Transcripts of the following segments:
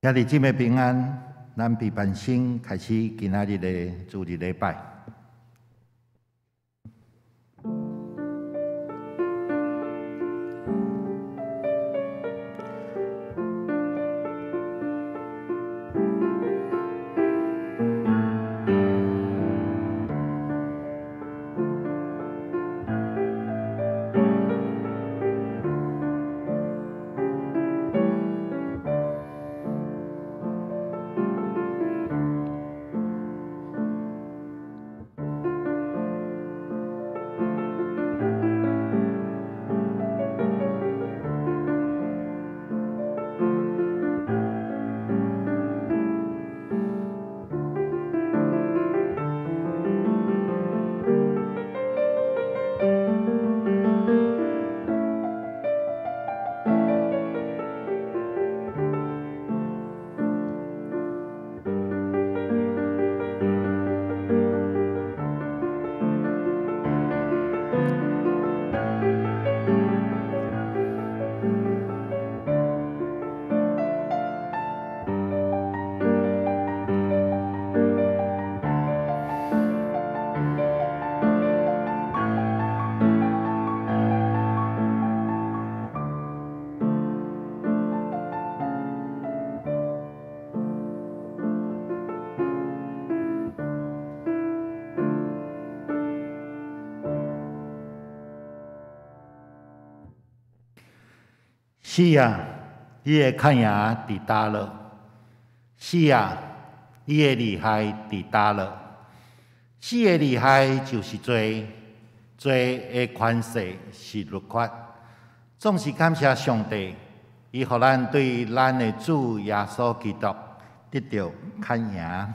兄弟姊妹平安，咱彼班先開始今仔日的主日禮拜。是啊，你的看牙伫佗落？是啊，你的厲害伫佗落？死的厲害就是罪，罪的權勢是律法。總是感謝上帝，伊予咱對咱的主耶穌基督得著較贏。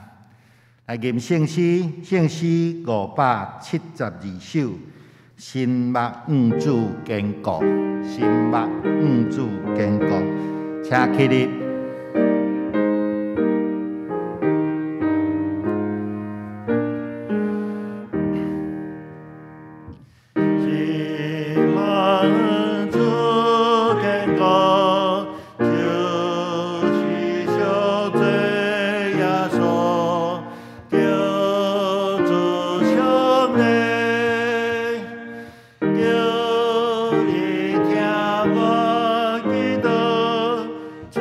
來吟聖詩，聖詩572首，神目向主堅固，神目向主堅固，請起立。神目向主堅固，就是小罪耶穌，求主相禮，求你聽我祈禱，垂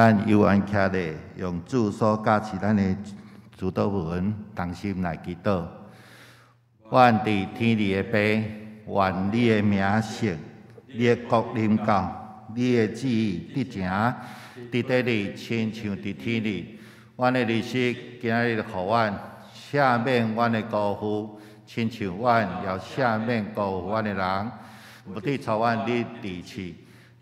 咱有緣徛咧，用主所教示咱的主禱文，同心來祈禱。阮佇天裡的父，願你的名聖，你的國臨到，你的旨意得成，佇地裡親像佇天裡。阮的日食今仔日予阮，赦免阮的辜負，親像阮也赦免辜負阮的人。毋得帶阮入試試，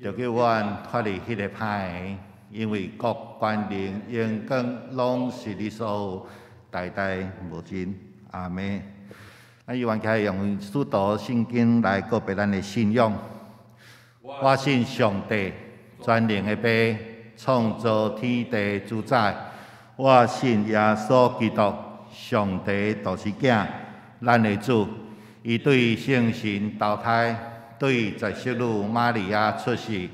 著救阮脫離彼个歹的。因為國權能榮光攏是你所有，代代無盡。阿們。咱猶原起來用使徒信經來告白咱的信仰。我信上帝，全能的父，創造天地主宰。我信耶穌基督，上帝獨生囝，咱的主。伊對聖神投胎，對十色女瑪利亞出世。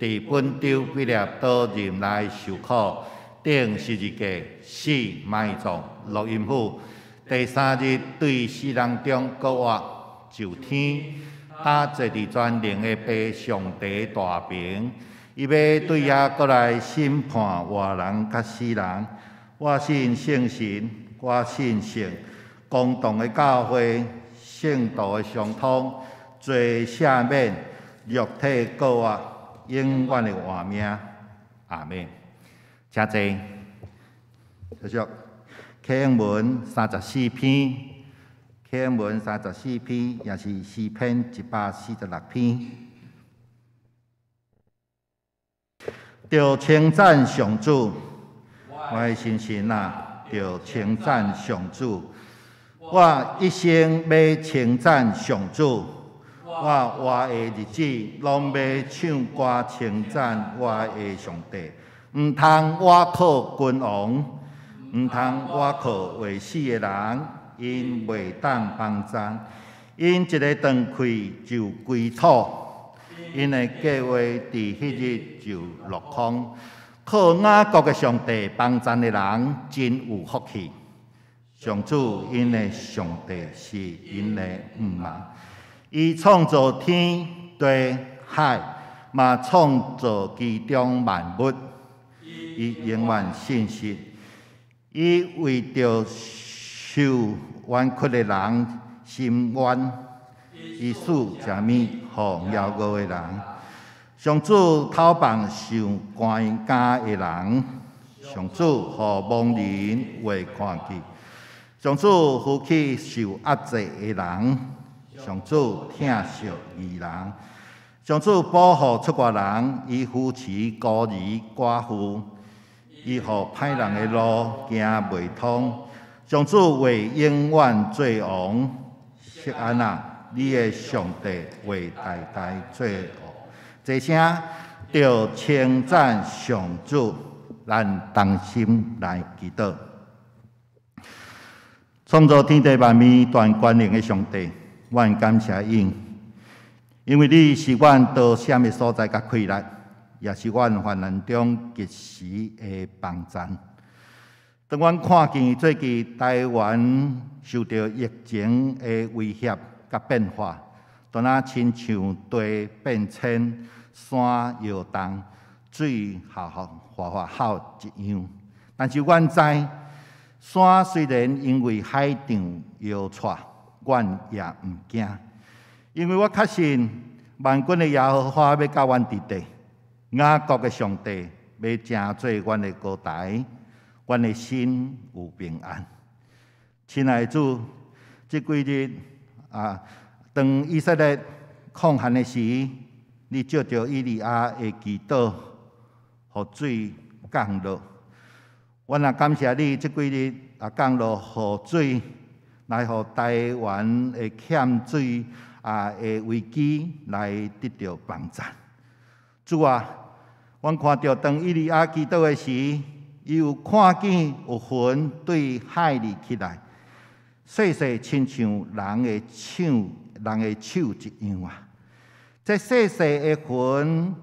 佇本丟彼拉多任內受苦，釘十字架，死埋葬，落陰府。第三日對死人中復活，上天，搭坐佇全能的父上帝大爿。伊欲對遐閣來審判活人佮死人。我信聖神，我信聖公同的教會，聖徒的相通，罪赦免，肉體復活，永遠的活命。阿們。請坐。繼續。啟應文三十四篇，啟應文三十四篇，也是詩篇146篇。著稱讚上主，我的心神啊，著稱讚上主。我一生欲稱讚上主，我活的日子攏欲唱歌稱讚我的上帝。毋通倚靠君王，毋通倚靠未死的人，𪜶袂當幫贊。𪜶一个斷氣就歸土，𪜶的計劃佇彼日就落空。靠雅各的上帝幫贊的人，真有福氣。上主𪜶的上帝是𪜶的向望，伊創造天地海，嘛創造其中萬物。伊永遠信實，伊為著受冤屈的人伸冤，伊賜食物予枵餓的人。上主透放受關監的人，上主予盲人話看見，上主扶起受壓制的人，上主疼惜義人，上主保護出外人，伊扶持孤兒寡婦，伊予歹人的路行袂通。上主話永遠做王，錫安啊，你的上帝話代代做王。齊聲著稱讚上主，咱同心來祈禱。創造天地萬物、全權能的上帝，阮感謝你，因為你是阮逃險的所在佮氣力，也是阮患難中及時的幫贊。當阮看見最近台灣受著疫情的威脅佮變化，就若親像地變遷、山搖動、水嘩嘩吼一樣。但是阮知，山雖然因為海漲搖掣，阮也毋驚，因為我確信萬軍的耶和華欲佮阮佇地，雅各的上帝欲成做阮的高台，阮的心有平安。親愛的主，這幾日啊，當以色列抗旱的時，你藉著以利亞的祈禱，予水降落。阮也感謝你，這幾日也降落雨水，來予台灣的欠水啊的危機來得著幫贊。主啊，阮看著當以利亞祈禱的時，伊有看見有雲對海裡起來，細細親像人的手一樣啊！這細細的雲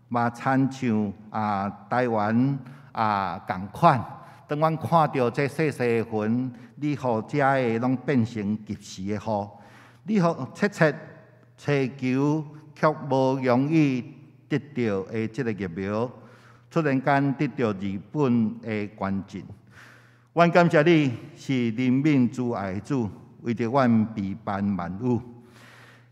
嘛，親像啊台灣啊仝款。當阮看著這細細的雲，你予遮的攏變成及時的雨，你予切切揣求卻無容易得著的這个疫苗，突然間得著日本的捐贈。阮感謝你是憐憫慈愛的主，為著阮備辦萬有。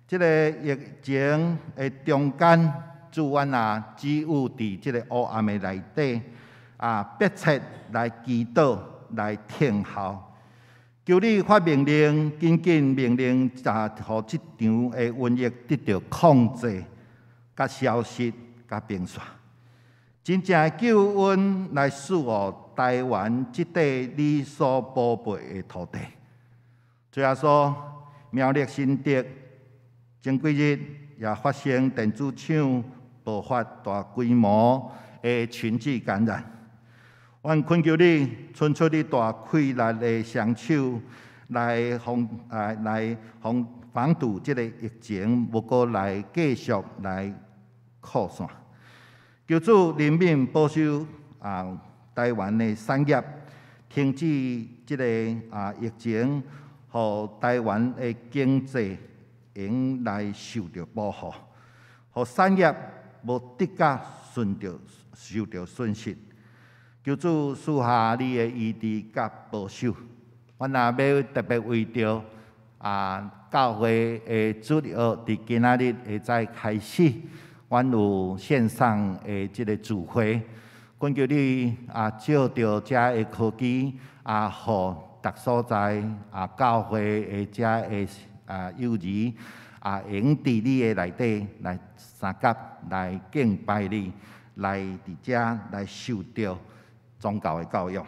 這个疫情的中間，主阮啊，只有佇這个黑暗的內底啊，迫切來祈禱、來聽候。求你發命令，緊緊命令，啊，予這場的瘟疫得著控制、佮消失、佮平煞。真正的救恩來賜予台灣這塊你所寶貝的土地。主耶穌，苗栗新竹前幾日也發生電子廠爆發大規模的群聚感染。阮懇求你，伸出你大氣力的雙手來防啊來防防堵這个疫情，無閣來繼續來擴散。求主憐憫保守啊台灣的產業，停止這个啊疫情，予台灣的經濟會來受著保護，予產業無得甲順著受著損失。求主賜下你的醫治佮保守。阮也欲特別為著啊教會的主日學佇今仔日會再開始，阮有線上的這个聚會，懇求你啊藉著遮的科技啊，予逐所在啊教會的遮的啊幼兒啊，會用佇你的內底來相佮來敬拜你，來佇遮來受著宗教的教育。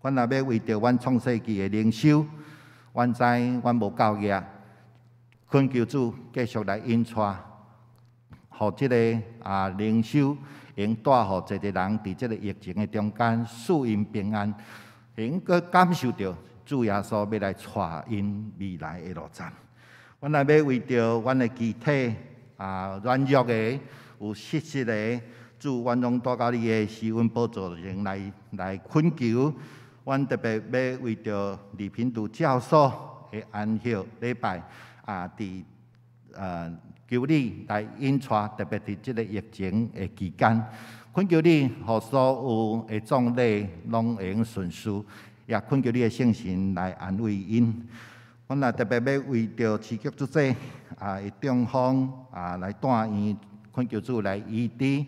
阮也欲為著阮創世紀的靈修，阮知阮無夠額，懇求主繼續來引帶，予這个啊靈修會帶予濟濟人佇這个疫情的中間賜𪜶平安，會用閣感受著主耶穌欲來帶𪜶未來的路程。阮也欲為著阮的肢體啊軟弱的、有失失的，主，阮攏帶到你的施恩寶座前來來懇求。阮特別欲為著李品儒教授的安息禮拜啊，佇求你來引帶，特別佇這个疫情的期間，懇求你，予所有的葬禮攏會用順遂，也懇求你的聖神來安慰𪜶。阮也特別欲為著市局主席啊，的中風啊來住院，懇求主來醫治，予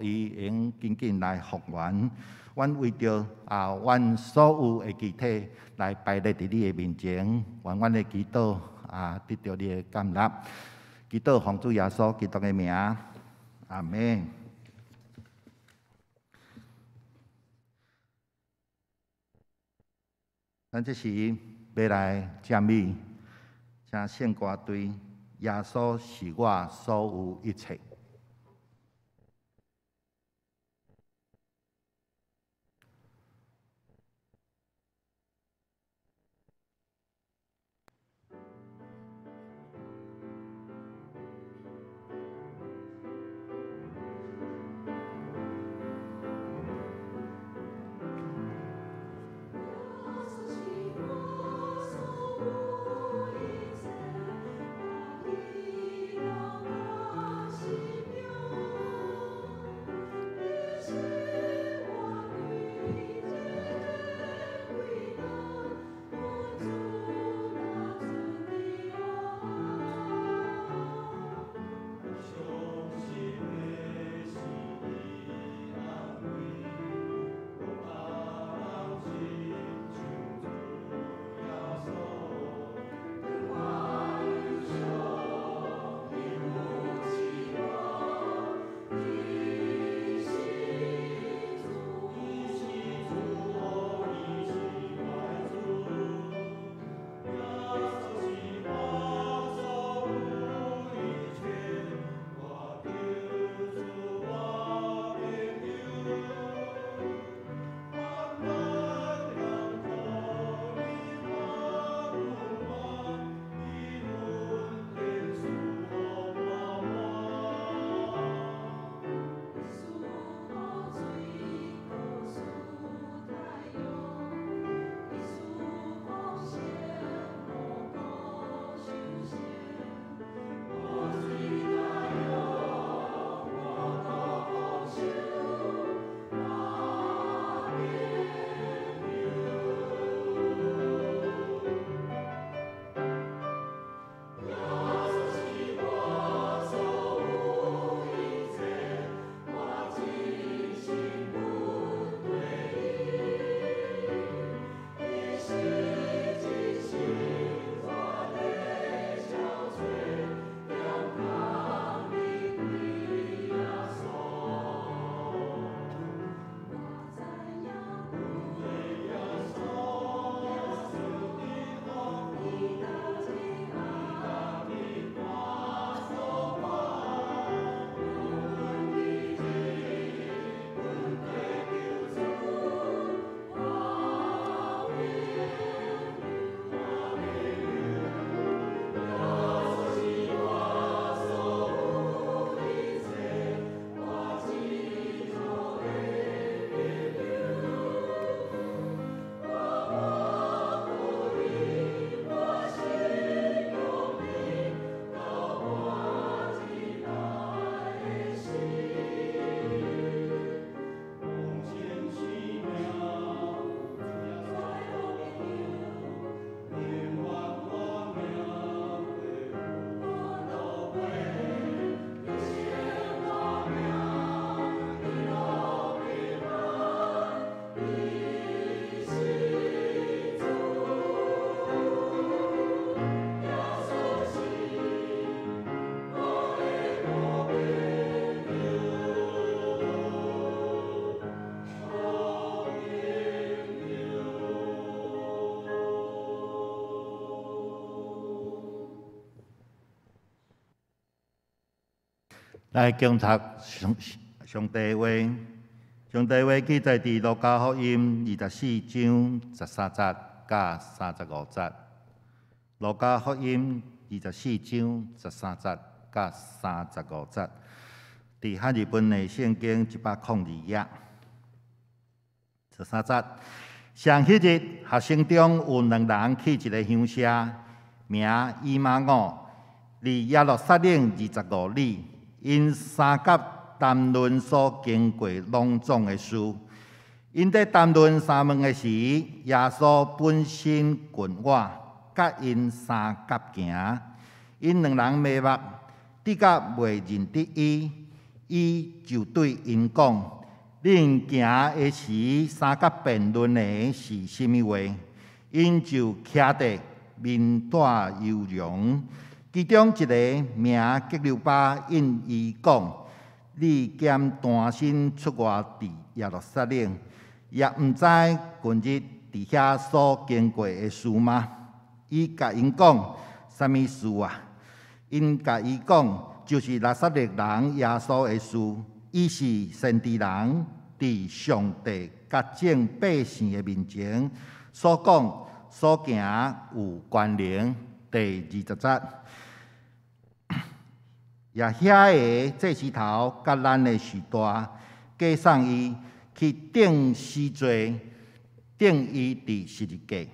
伊會用緊緊來復原。阮為著啊，阮所有的肢體來擺列佇你的面前，願阮的祈禱啊得著你的接納。祈禱奉主耶穌基督的名，阿們。咱這時欲來讚美，請聖歌隊，耶穌是我所有一切。耶穌是我所有一切。來恭讀上帝話，上帝話記載佇路加福音24章13節到35節。路加福音24章13節到35節，佇漢字本的聖經102頁。13節，上彼日，學生中有兩人去一個鄉社，名以馬忤，離耶路撒冷25里。𪜶相佮談論所經過攏總的事。𪜶佇談論相問的時，耶穌本身近倚，佮𪜶相佮行。𪜶兩人迷目，直到袂認得伊，伊就對𪜶講：恁行的時，相佮辯論的是啥物話？𪜶就徛佇面帶憂容。其中一个名革流巴應伊講：你敢單身出外佇耶路撒冷，也毋知近日佇遐所經過的事嗎？伊共𪜶講：啥物事啊？𪜶共伊講：就是拿撒勒人耶穌的事。伊是先知人，佇上帝佮眾百姓的面前所講所行有權能。第20節。也遐个祭司頭佮咱的序大，假送伊去釘死罪，釘伊佇十字架。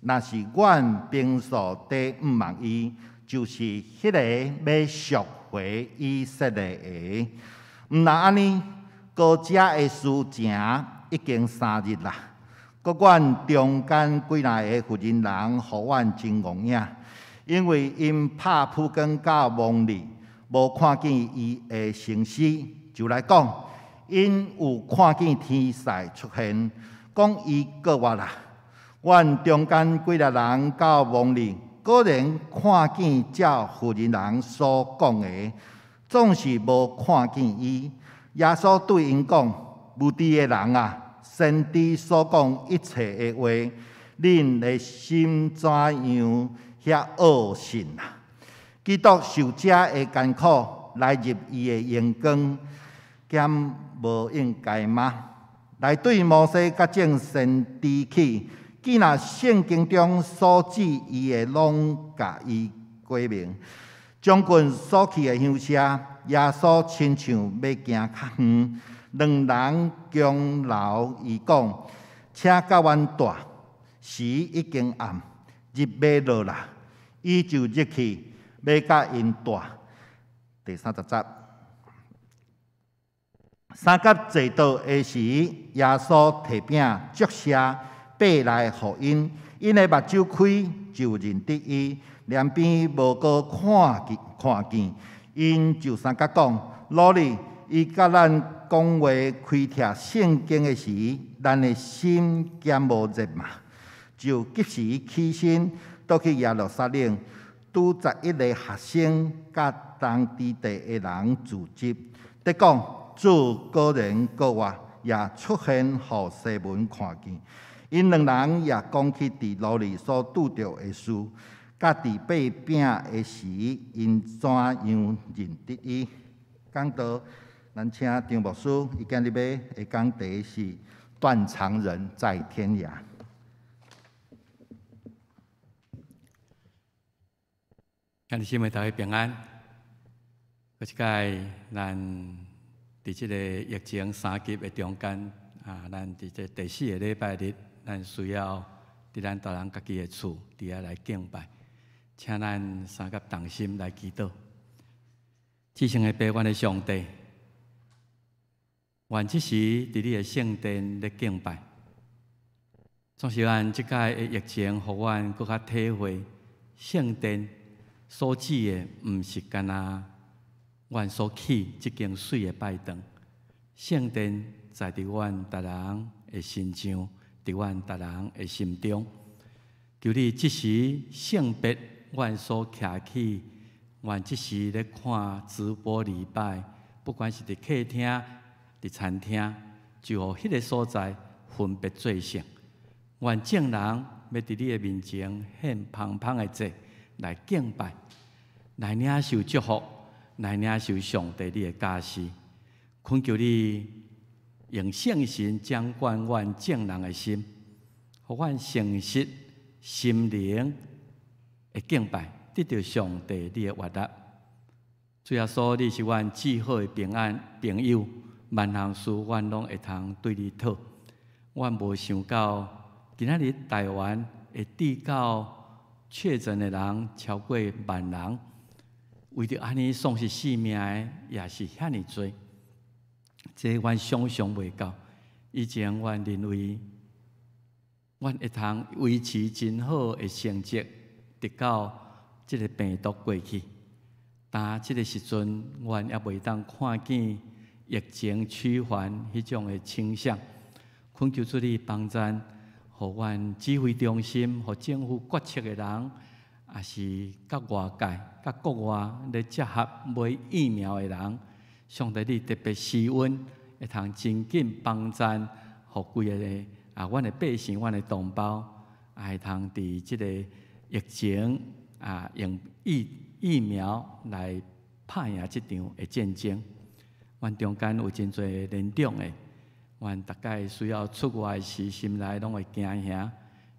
若是阮平素底向望伊，就是彼个欲贖回以色列的。毋但按呢，過遮的事情已經3日啦。閣阮中間幾若个婦人人，予阮真戇影，因為𪜶拍曝光到墓裡，無看見伊的身屍，就來講，𪜶有看見天使出現，講伊閣活啦。阮中間幾若人到墓裡，果然看見照婦人人所講的，總是無看見伊。耶穌對𪜶講：無知的人啊，先知所講一切的話，恁的心怎樣遐惡信啊？基督受這的艱苦，來入伊的榮光，敢無應該嗎？來對摩西佮眾先知起，既若聖經中所指伊的，攏共伊解明。將近所去的鄉社，耶穌親像欲行較遠，兩人強留伊講：請佮阮蹛，時已經暗，日欲落啦。伊就入去，欲佮𪜶蹛。第30節，相佮坐桌的時，耶穌提餅祝謝，擘來予𪜶，𪜶的目睭開，就認得伊，兩邊無閣看見，𪜶就相佮講：老李，伊佮咱講話開拆聖經的時，咱的心敢無熱嗎？就及時起身，倒去耶路撒冷，拄11個學生佮當地的人聚集，佇講主果然閣活，也出現予西門看見。𪜶兩人也講起佇路裡所拄著的事，佮佇擘餅的時，𪜶怎樣認得伊。講道，咱請張牧師，伊今日欲的講題是斷腸人在天涯。兄弟姊妹，大家平安。閣一擺，咱佇這個疫情三級的中間，啊，咱佇這第四个禮拜日，咱需要佇咱逐人家己的厝，佇遐來敬拜。請咱相佮同心來祈禱。至聖的父，阮的上帝，願這時佇你的聖殿咧敬拜。總是按這擺的疫情，予阮閣較體會聖殿所指的，毋是干焦阮所起這間媠的拜堂。聖殿在佇阮逐人的身上，佇阮逐人的心中。求你這時聖別阮所徛起，阮這時咧看直播禮拜，不管是佇客廳、佇餐廳，就予彼个所在分別做聖。願眾人欲佇你的面前獻芳芳的祭來敬拜，來領受祝福，來領受上帝你的教示。懇求你用聖神掌管阮眾人的心，予阮誠實心靈的敬拜，得著上帝你的悅納。主耶穌，你是阮至好的平安朋友，萬項事阮攏會通對你討。阮無想到今仔日台灣會至到確診的人超過萬人，為著按呢喪失性命的也是遐爾濟，這阮想像袂到。以前阮認為，阮會通維持真好的成績，直到這个病毒過去。但這个時陣，阮猶未當看見疫情趨緩彼種的傾向。懇求主你幫贊，予阮指揮中心，予政府決策的人，抑是佮外界、佮國外咧結合買疫苗的人，上帝你特別施恩，會通真緊幫贊，予規个啊，阮的百姓、阮的同胞，也會通佇這个疫情啊，用疫苗來拍贏這場的戰爭。阮中間有真濟年長的，阮逐擺需要出外時，心內攏會驚嚇，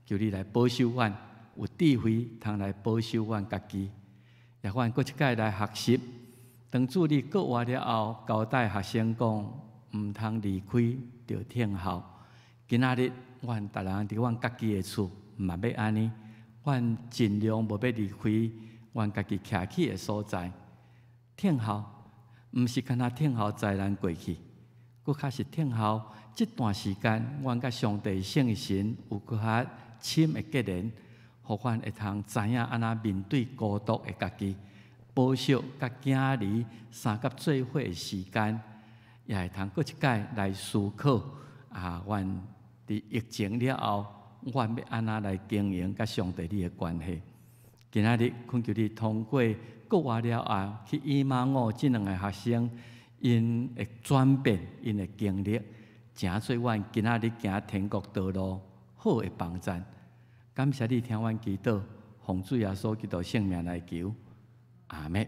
求你來保守阮，有智慧通來保守阮家己。也阮閣一擺來學習，當主你復活了後，交代學生講，毋通離開，著聽候。今仔日，阮逐人佇阮家己的厝，嘛欲按呢，阮盡量無欲離開阮家己徛起的所在，聽候，毋是干焦聽候災難過去，閣較是聽候這段時間，阮佮上帝聖神有閣較深的結連，予阮會通知影按怎面對孤獨的家己，保守佮囝兒相佮做伙的時間，也會通閣一擺來思考啊，阮佇疫情了後，阮欲按怎來經營佮上帝你的關係？今仔日懇求你通過復活了後去以馬忤這兩个學生，𪜶的轉變，𪜶的經歷，成做阮今仔日行天國道路好的幫贊。感謝你聽阮祈禱，奉主耶穌基督聖名來求，阿們。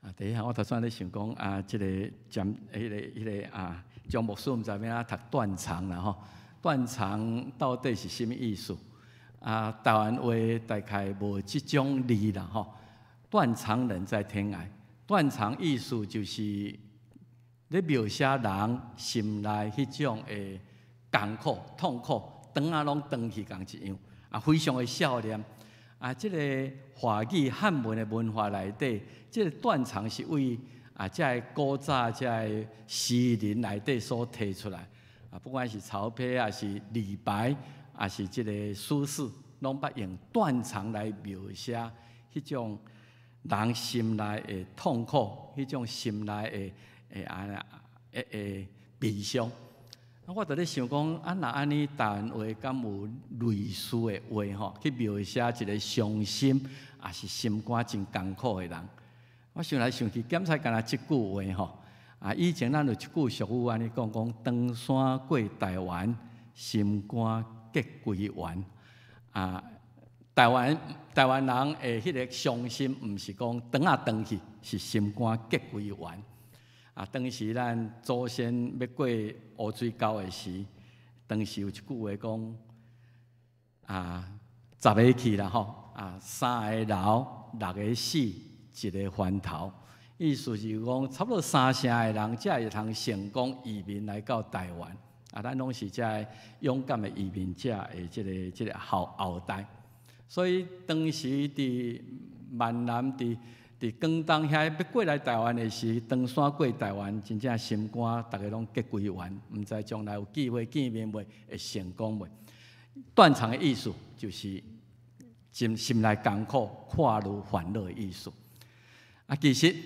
啊，第一項我頭先咧想講啊，這个講彼个啊，張牧師毋知欲按怎讀斷腸啦吼，斷腸到底是啥物意思？啊，台灣話大概無這種字啦吼。斷腸人在天涯，斷腸意思就是咧描寫人心內彼種的艱苦、痛苦，腸仔攏斷去仝一樣，啊，非常的少年。啊，這个華語漢文的文化內底，這个斷腸是為啊，這个古早這个詩人內底所提出來。啊，不管是曹丕，抑是李白，抑是這个蘇軾，攏捌用斷腸來描寫彼種人心內的痛苦，彼種心內的按呢的悲傷。啊，我佇咧想講，啊，若按呢台灣話敢有類似的話吼，去描寫一个傷心，抑是心肝真艱苦的人。我想來想去，檢查干焦這句話吼。啊，以前咱有一句俗語按呢講，講長山過台灣，心肝結規圓。啊，台灣人的彼个傷心，毋是講腸仔斷去，是心肝結規圓。啊，當時咱祖先欲過烏水溝的時，當時有一句話講：啊，十个去啦吼，啊，三个留，六个死，一个翻頭。意思是講，差不多三成的人才會通成功移民來到台灣。啊，咱攏是這个勇敢的移民者的這个後代。所以當時佇閩南、佇廣東遐欲過來台灣的時，長山過台灣，真正心肝逐个攏結規圓，毋知將來有機會見面未，會成功未？斷腸的意思就是心心內艱苦、看愈煩惱的意思。啊，其實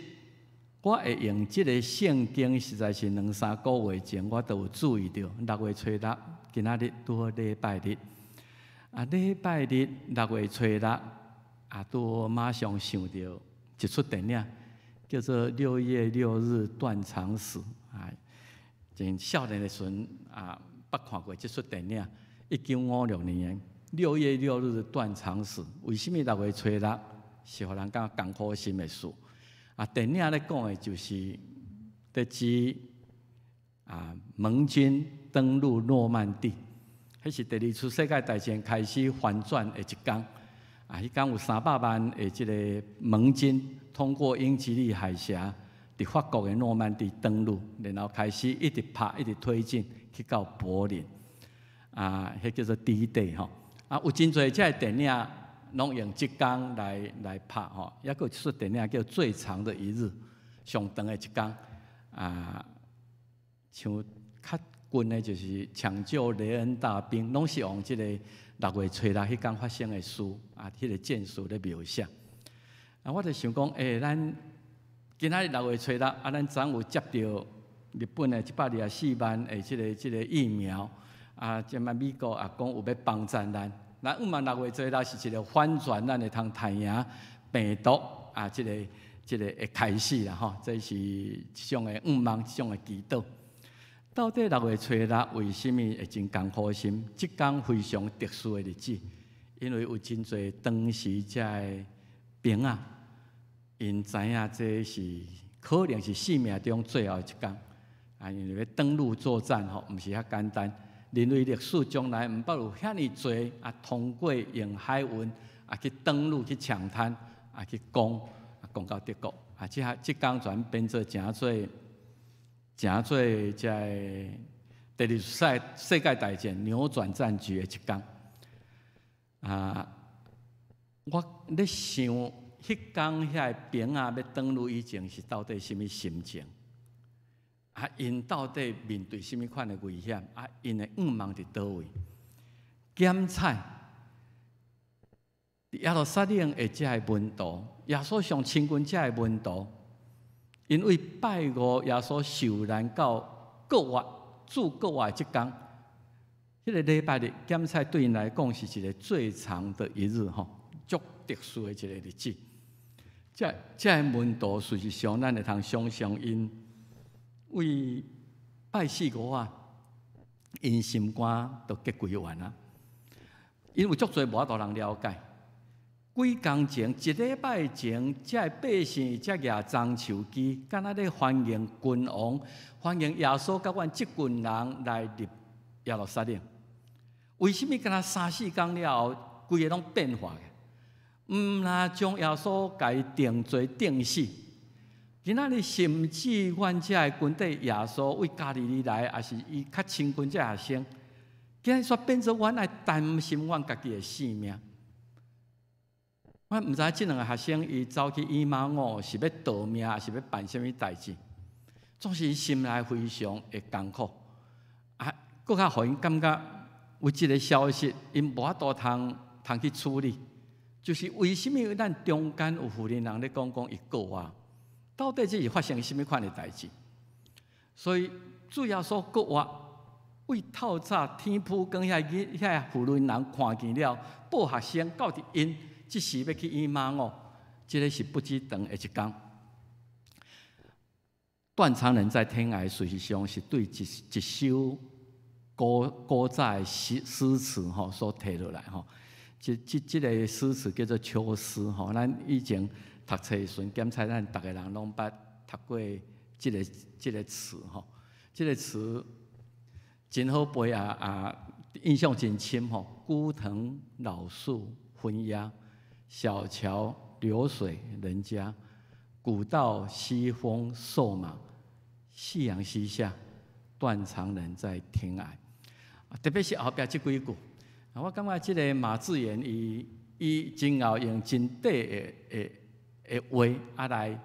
我會用這个聖經，實在是兩三個月前，我都有注意著。六月初六，今仔日拄好禮拜日。啊，禮拜日六月初六，啊，拄好馬上想著一齣電影，叫做《六月六日斷腸死》。啊，真少年的時陣啊，捌看過這齣電影。1956年六月六日斷腸死，為啥物六月初六是予人感覺艱苦心的事？啊，電影咧講的就是佇指盟軍登陸諾曼底，彼是第二次世界大戰開始反轉的一工。啊，彼工有300萬的這个盟軍通過英吉利海峽，佇法國的諾曼底登陸，然後開始一直拍，一直推進去到柏林。啊，彼叫做 D-Day 吼。啊，有真濟這个電影攏用這工來拍吼，抑閣有一齣電影叫《最長的一日》，上長的一工。啊，像較近的就是搶救雷恩大兵，攏是用這个六月初六彼工發生的事，啊，彼个戰事咧描寫。啊，我就想講，欸，咱今仔日六月初六，啊，咱昨有接著日本的124萬的這个疫苗，啊，這擺美國也講有欲幫贊咱。咱向望六月初六是一个反轉，咱會通戰贏病毒啊，這个的開始啦吼，這是一種的向望，一種的祈禱。到底六月初六為啥物會真艱苦心？這工非常特殊的日子，因為有真濟當時遮的兵仔，𪜶知影這是可能是生命中最後一工，啊，因為欲登陸作戰吼，毋是遐簡單。人類歷史從來毋捌有遐爾濟啊，通過用海運啊去登陸去搶灘啊去攻啊攻到德國啊，這下這工全變做誠做誠做這个第二次世界大戰扭轉戰局的一工啊！我咧想，彼工遐个兵仔欲登陸以前是到底啥物心情？啊，𪜶到底面對啥物款的危險？啊，𪜶的向望佇佗位？檢採耶路撒冷的這个門徒，耶穌上親近這个門徒，𪜶為拜五耶穌受難到復活、主復活的這工，彼个禮拜日檢採對𪜶來講是一个最長的一日吼，足特殊的一個日子。這个門徒事實上，咱會通想象𪜶為拜四五仔，𪜶心肝都結規丸啊！因為足濟無法度人了解。幾工前，一禮拜前，這个百姓才舉棕樹枝，敢若咧歡迎君王，歡迎耶穌佮阮這群人來入耶路撒冷。為啥物敢若三四工了後，規个攏變化去？毋若將耶穌共伊定罪定死。今仔日甚至阮這个軍隊耶穌為加利利來，抑是伊較親近這學生，今日煞變做阮愛擔心阮家己的性命。我毋知這兩个學生伊走去以馬忤是欲逃命，抑是欲辦啥物代誌？總是心內非常的艱苦。啊，閣較予𪜶感覺有這个消息，𪜶無法度通去處理。就是為啥物咱中間有婦人人咧講講伊過活？到底這是發生啥物款的代誌？所以主耶穌復活，為透早天晡光遐婦人人看見了，報學生到底𪜶這時欲去以馬忤，這个是不知長的一工。斷腸人在天涯，事實上是對一首古早的詩詞吼所提落來吼。這个詩詞叫做《秋思》吼，咱以前讀冊的時陣，檢採咱逐个人攏捌讀過這个詞吼。這个詞真好背啊啊，印象真深吼。孤藤老樹昏鴉，小橋流水人家，古道西風瘦馬，夕陽西下，斷腸人在天涯。特別是後壁這幾句，我感覺這个馬致遠伊真𠢕用真短的話啊來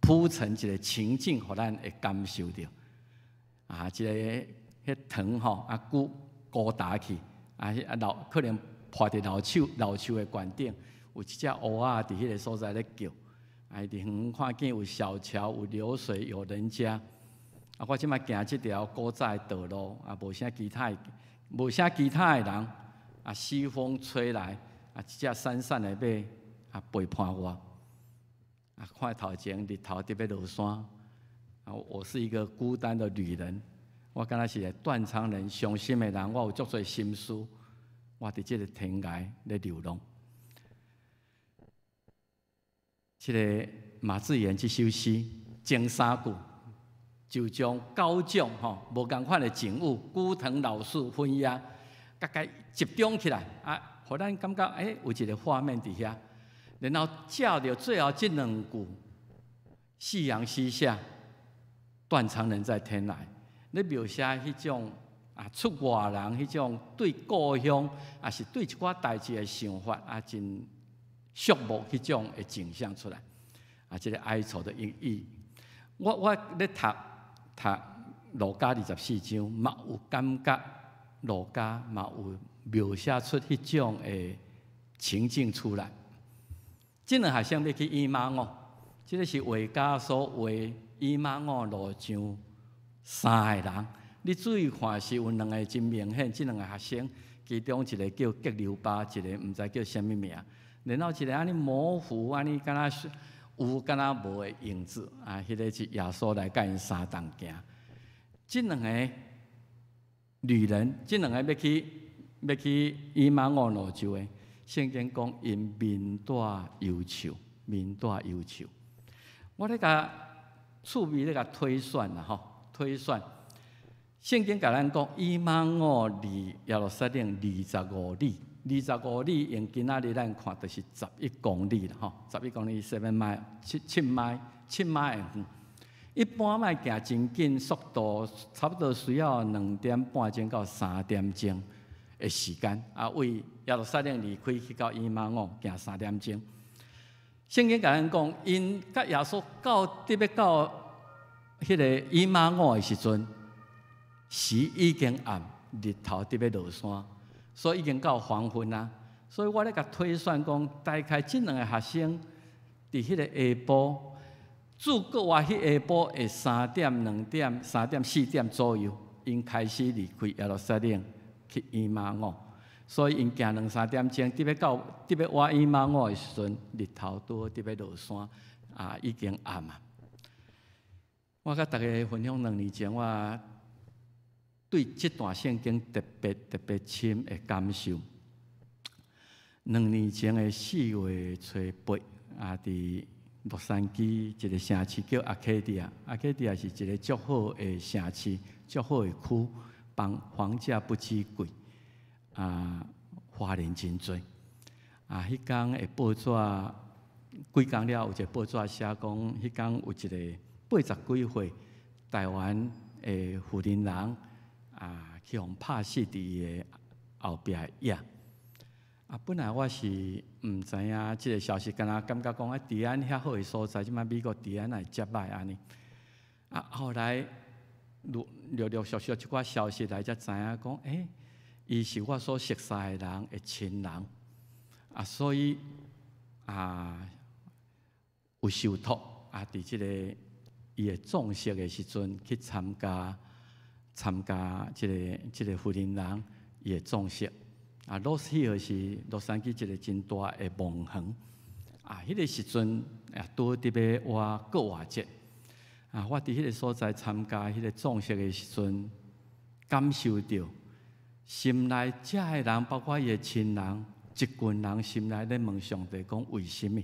鋪陳一个情境，予咱會感受著。啊，這个彼藤吼啊孤孤單去，啊，老可能趴佇老樹的懸頂，有一隻烏仔佇彼个所在咧叫。啊，佇遠看見有小橋，有流水，有人家。啊，我這擺行這條古早的道路，啊，無啥其他的人。啊，西風吹來，啊，一隻散散的馬啊陪伴我。啊，看頭前日頭佇欲落山，啊，我是一個孤單的旅人，我敢若是個斷腸人、傷心的人，我有足濟心事，我佇這个天涯咧流浪。這个馬智賢這首詩前三句就將九種吼無仝款的景物，枯藤老樹昏鴉，共共集中起來啊，予咱感覺有一個畫面佇遐。然後照著最後這兩句，夕陽西下，斷腸人在天涯，咧描寫彼種啊出外人彼種對故鄉，抑是對一寡代誌的想法啊，真寂寞彼種的景象出來。啊，這個哀愁的意義。我咧讀讀路加24章，嘛有感覺路加嘛有描寫出彼種的情境出來。這兩個學生欲去以馬忤，這個是畫家所畫以馬忤路上三個人。你注意看，是有兩個真明顯，這兩個學生，其中一個叫革流巴，一個毋知叫啥物名。然後一個按呢模糊，按呢敢若有敢若無的影子，啊，彼個是耶穌來佮𪜶相同行。這兩個旅人，這兩個欲去以馬忤路上的，聖經講𪜶面帶憂愁，面帶憂愁。我咧共趣味咧共推算啦，吼，推算。聖經共咱講，以馬忤離耶路撒冷25里，二十五里用今仔日咱看，就是11公里啦，吼，十一公里 7 mile，七邁，7邁遠。一般欲行真緊，速度差不多需要2點半鐘到3點鐘的時間。啊，為耶路撒冷離開去到以馬忤，行三點鐘。聖經共咱講，𪜶佮耶穌到佇欲到彼個以馬忤的時陣，時已經暗，日頭佇欲落山，所以已經到黃昏啊。所以我咧共推算講，大概這兩個學生佇彼個下晡，自國外彼下晡的3點、2點、3點、4點左右，𪜶開始離開耶路撒冷去以馬忤。所以𪜶行兩三點鐘，佇欲到佇欲倚以馬忤的時陣，日頭拄好佇欲落山，啊，已經暗啊。我佮大家分享兩年前，我對這段聖經特別特別深的感受。兩年前的4月初8，啊，佇洛杉磯一個城市叫阿卡迪亞，阿卡迪亞是一個足好的城市，足好的區，房價不止貴，啊，華人真濟。啊，彼工的報紙幾工了，有一個報紙寫講，彼工有一個80幾歲台灣的婦人人啊，去予拍死佇伊的後壁的影。啊，本來我是毋知影這個消息，敢若感覺講啊，治安遐好的所在，這擺美國治安會遮䆀按呢。啊，後來陸陸陸續續一寡消息來，才知影講，伊是我所熟似的人的親人，啊，所以啊，有受託啊，佇這個伊的葬式的時陣去參加這個婦人人伊的葬式。啊，Rose Hill 是洛杉磯一個真大的墓園。啊，彼個時陣也拄佇欲倚復活節。啊，我佇彼個所在參加彼個葬式的時陣，感受著心內遮的人，包括伊的親人，一群人心內咧問上帝講：為啥物？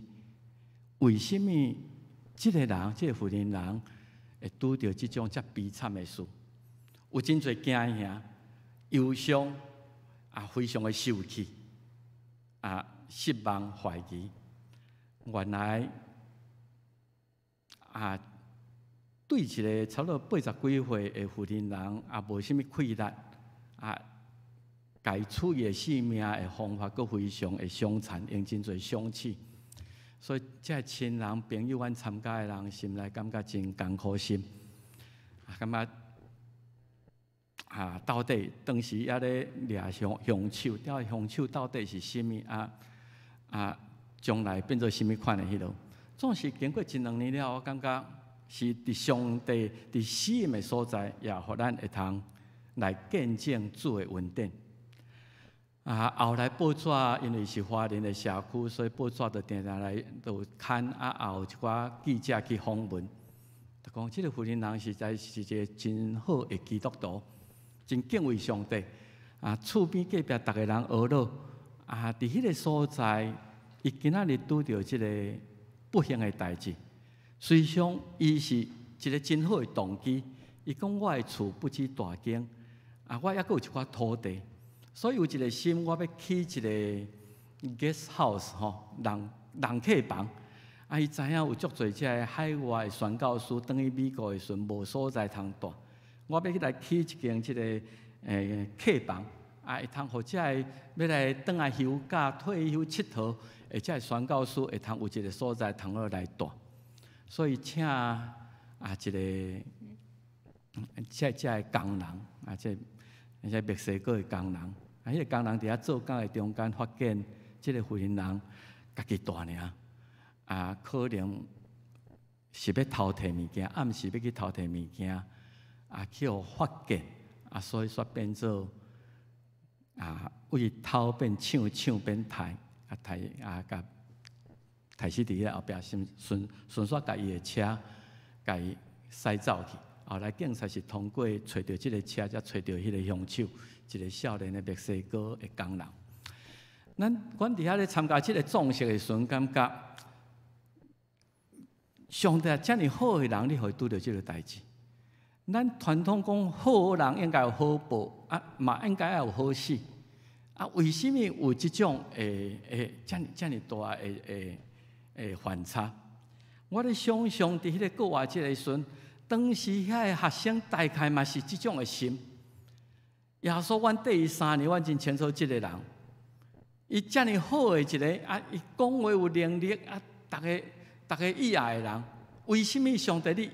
為啥物這個人，這個婦人人會拄著這種遮悲慘的事？有真濟驚嚇、憂傷。啊，非常的受氣，啊，失望、懷疑。原來啊，對一個差不多80幾歲的婦人人，也無啥物氣力，啊，共伊取伊的性命的方法，閣非常的傷殘，用真濟兇器。所以，這親人、朋友，阮參加的人，心內感覺真艱苦心，啊，感覺。啊，到底當時猶咧掠兇手，到底兇手到底是啥物啊？啊，將來變做啥物款的彼落？總是經過一兩年了，我感覺是佇上帝佇死蔭的所在，也予咱會通來見證主的恩典。啊，後來報紙因為是華人的社區，所以報紙就定定來就刊啊，也有一寡記者去訪問，就講這個婦人人實在是一個真好的基督徒。真敬畏上帝啊！厝邊隔壁逐个人呵咾啊！佇彼個所在，伊今仔日拄著這個不幸的代誌。事實上，伊是一个真好的動機。伊講我的厝不止大間，啊，我猶閣有一寡土地，所以有一個心，我欲起一個 guest house 吼，人客房。啊，伊知影有足濟這个海外的宣教師轉去美國的時陣，無所在通蹛。我欲去來起一間這個客房，啊，會通予這个欲來轉來休假、退休𨑨迌，的這个宣教師會通有一個所在通好來蹛。所以請啊一個這个工人啊，這墨西哥的工人，啊，彼个工人佇遐做工的中間發現這個婦人家己蹛爾，啊，可能是欲偷提物件，暗時欲去偷提物件，啊，去予發現，啊，所以煞變做啊，為偷變搶，搶變刣，啊刣啊，共刣死佇彼後壁，順順煞共伊的車共伊駛走去。後來警察是通過揣著這个車，才揣著彼个兇手，一個少年的墨西哥的工人。阮佇遐咧參加這个葬式的時陣，感覺上帝遮爾好的人，你予伊拄著這个代誌。咱傳統講好人應該有好報，啊嘛應該愛有好死。啊，為啥物有這種會遮爾大的反差？我咧想象佇彼个復活節的時陣，當時遐个學生大概嘛是這種的心。耶穌，阮綴伊3年，阮真清楚這个人。伊遮爾好的一个啊，伊講話有能力啊，逐个逐个喜愛的人，為啥物上帝你予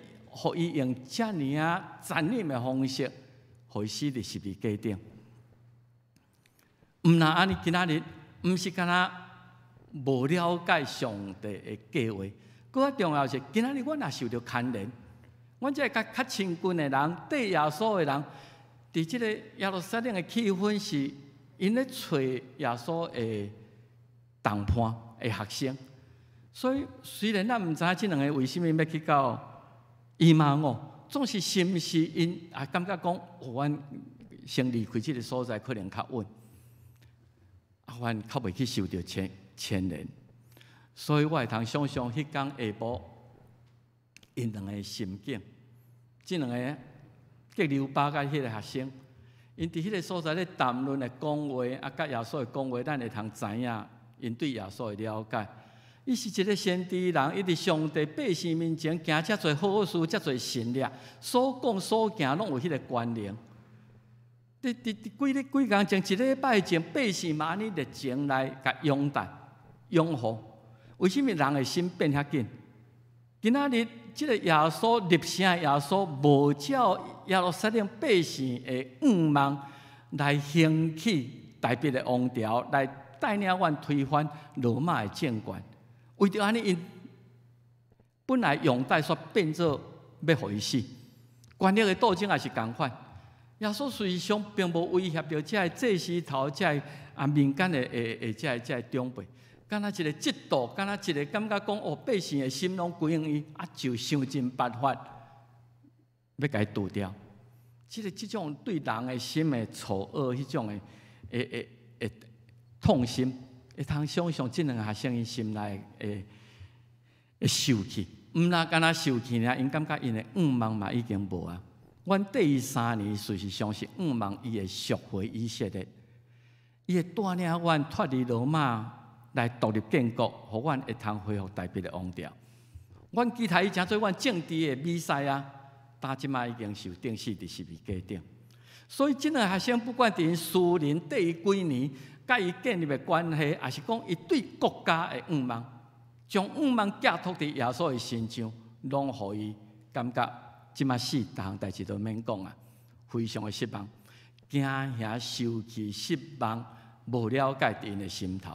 伊用遮爾啊殘忍的方式，予伊死佇十字架頂？毋但按呢，今仔日毋是干焦無了解上帝的計劃，閣較重要是，今仔日阮也受著牽連。阮這个較親近的人，綴耶穌的人，佇這個耶路撒冷的氣氛是，𪜶咧揣耶穌的同伴的學生。所以雖然咱毋知影這兩个為啥物欲去到以馬忤，總是是毋是𪜶也感覺講，阮先離開這个所在可能較穩。啊，阮較袂去受著牽連，所以我會通想象彼工下晡，𪜶兩个心境，這兩个革流巴佮彼个學生，𪜶佇彼个所在咧談論的講話，啊，佮耶穌的講話，咱會通知影𪜶對耶穌的了解。伊是一个先知人，伊佇上帝百姓面前行遮濟好事，遮濟神蹟，所講所行攏有彼个權能。佇幾日幾工前，一禮拜前，百姓嘛按呢熱情來共擁戴、擁護。為啥物人的心變遐緊？今仔日這个耶穌立城的耶穌，無照耶路撒冷百姓的願望來興起大衛的王朝，來帶領阮推翻羅馬的政權。為著按呢，𪜶本來擁戴煞變做欲予伊死，權力的鬥爭也是仝款。耶穌事實上並無威脅著這个祭司頭、這个啊民間的這个長輩，敢若一个嫉妒，敢若一个感覺講哦，百姓的心攏歸向伊，啊就想盡辦法欲共伊除掉。這種對人的心的錯愕，彼種的痛心，會通想象這兩个學生𪜶心內的受氣，毋但干焦受氣爾，𪜶感覺𪜶的願望嘛已經無啊。阮綴伊三年，事實上是願望伊會贖回以色列，伊會帶領阮脫離羅馬來獨立建國，予阮會通恢復大衛的王朝。阮期待伊成做阮政治的彌賽亞，但這擺已經受釘死佇十字架頂。所以，這兩个學生不管佇𪜶私人綴伊幾年，佮伊建立的關係，抑是講伊對國家的願望，將願望寄託佇耶穌的身上，攏予伊感覺。這擺死，逐項代誌都免講啊，非常的失望，驚嚇、受氣、失望，無了解佇𪜶的心頭。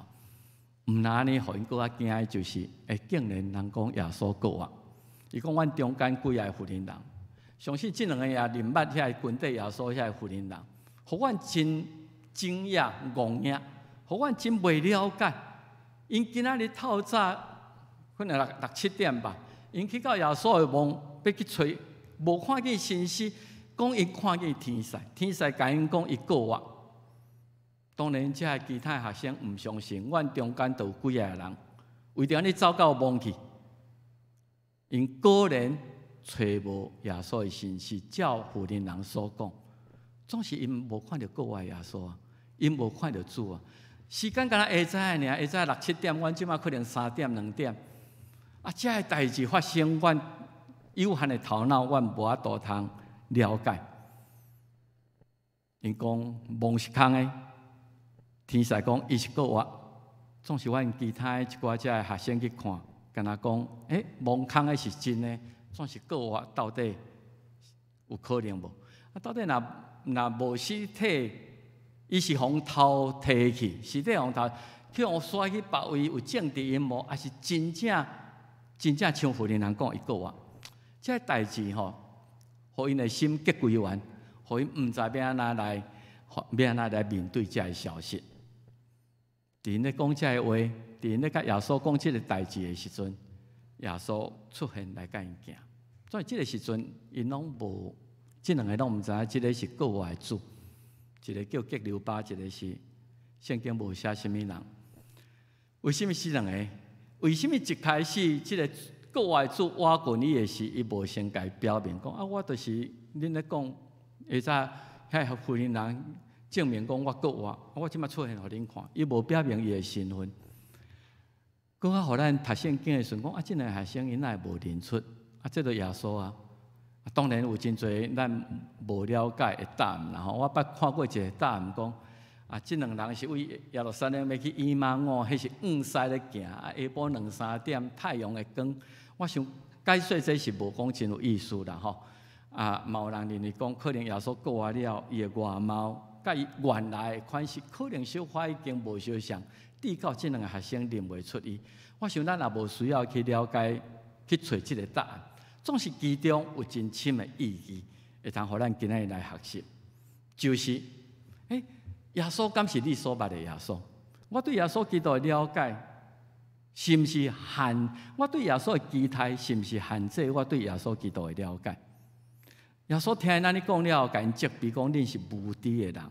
毋但按呢，予𪜶閣較驚的就是，竟然人講耶穌復活。伊講阮中間幾个婦人人，相信這兩个也認捌遐个跟綴耶穌遐个婦人人，予阮真驚訝、戇額，予阮真袂了解。𪜶今仔日透早可能六七點吧，𪜶去到耶穌的墓，欲去揣。無看見身屍，講𪜶看見天使，天使共𪜶講伊復活。當然，這个其他學生毋相信，阮中間就有幾个人，為著按呢走到墓去， 𪜶果然揣無耶穌的身世，照婦人人所講，總是𪜶無看著復活的耶穌啊，𪜶無看著主啊。時間敢若下早爾，下早六七點，阮這馬可能3點2點。啊，這个代誌發生，阮有限的頭腦，阮無法度通了解。𪜶講夢是空的，天使講伊是復活，總是阮其他的一寡這个學生去看，敢若講，欸，夢空的是真的，總是復活到底有可能無？啊，到底若若無屍體，伊是予偷提去，屍體予偷去予徙去別位有政治陰謀，抑是真正真正像婦人人講伊復活？這个代誌吼，予𪜶的心結規圓，予𪜶毋知欲按怎來，欲按怎來面對這个消息。佇𪜶咧講這个話，佇𪜶咧佮耶穌講這个代誌的時陣，耶穌出現來佮𪜶行。所以這个時陣，𪜶攏無，這兩个攏毋知影這个是復活的主，一个叫革流巴，一个是聖經無寫啥物人。為啥物是兩个？為啥物一開始這个復活的主倚近伊的時，伊無先共伊表明講啊，我就是恁咧講，下早遐婦人人證明講我復活，我這馬出現予恁看，伊無表明伊的身份。閣較予咱讀聖經的時陣講啊，這兩個學生𪜶哪會無認出？啊，這就耶穌啊！當然有真濟咱無了解的答案啦吼。我捌看過一個答案講，啊，這兩人是為耶路撒冷欲去以馬忤，彼是向西咧行，啊，下晡兩三點太陽的光。我想解說這是無講真有意思啦吼。啊，嘛有人認為講，可能耶穌復活了，伊的外貌佮伊原來的款式，可能小可已經無相像，致到這兩个學生認袂出伊。我想咱也無需要去了解，去揣這个答案。總是其中有真深的意義，會通予咱今仔日來學習。就是，欸，耶穌敢是你所捌的耶穌？我對耶穌基督的了解，是毋是限？我對耶穌的期待，是毋是限制我對耶穌基督的了解？耶穌聽𪜶按呢講了後，共𪜶責備講：恁是無知的人，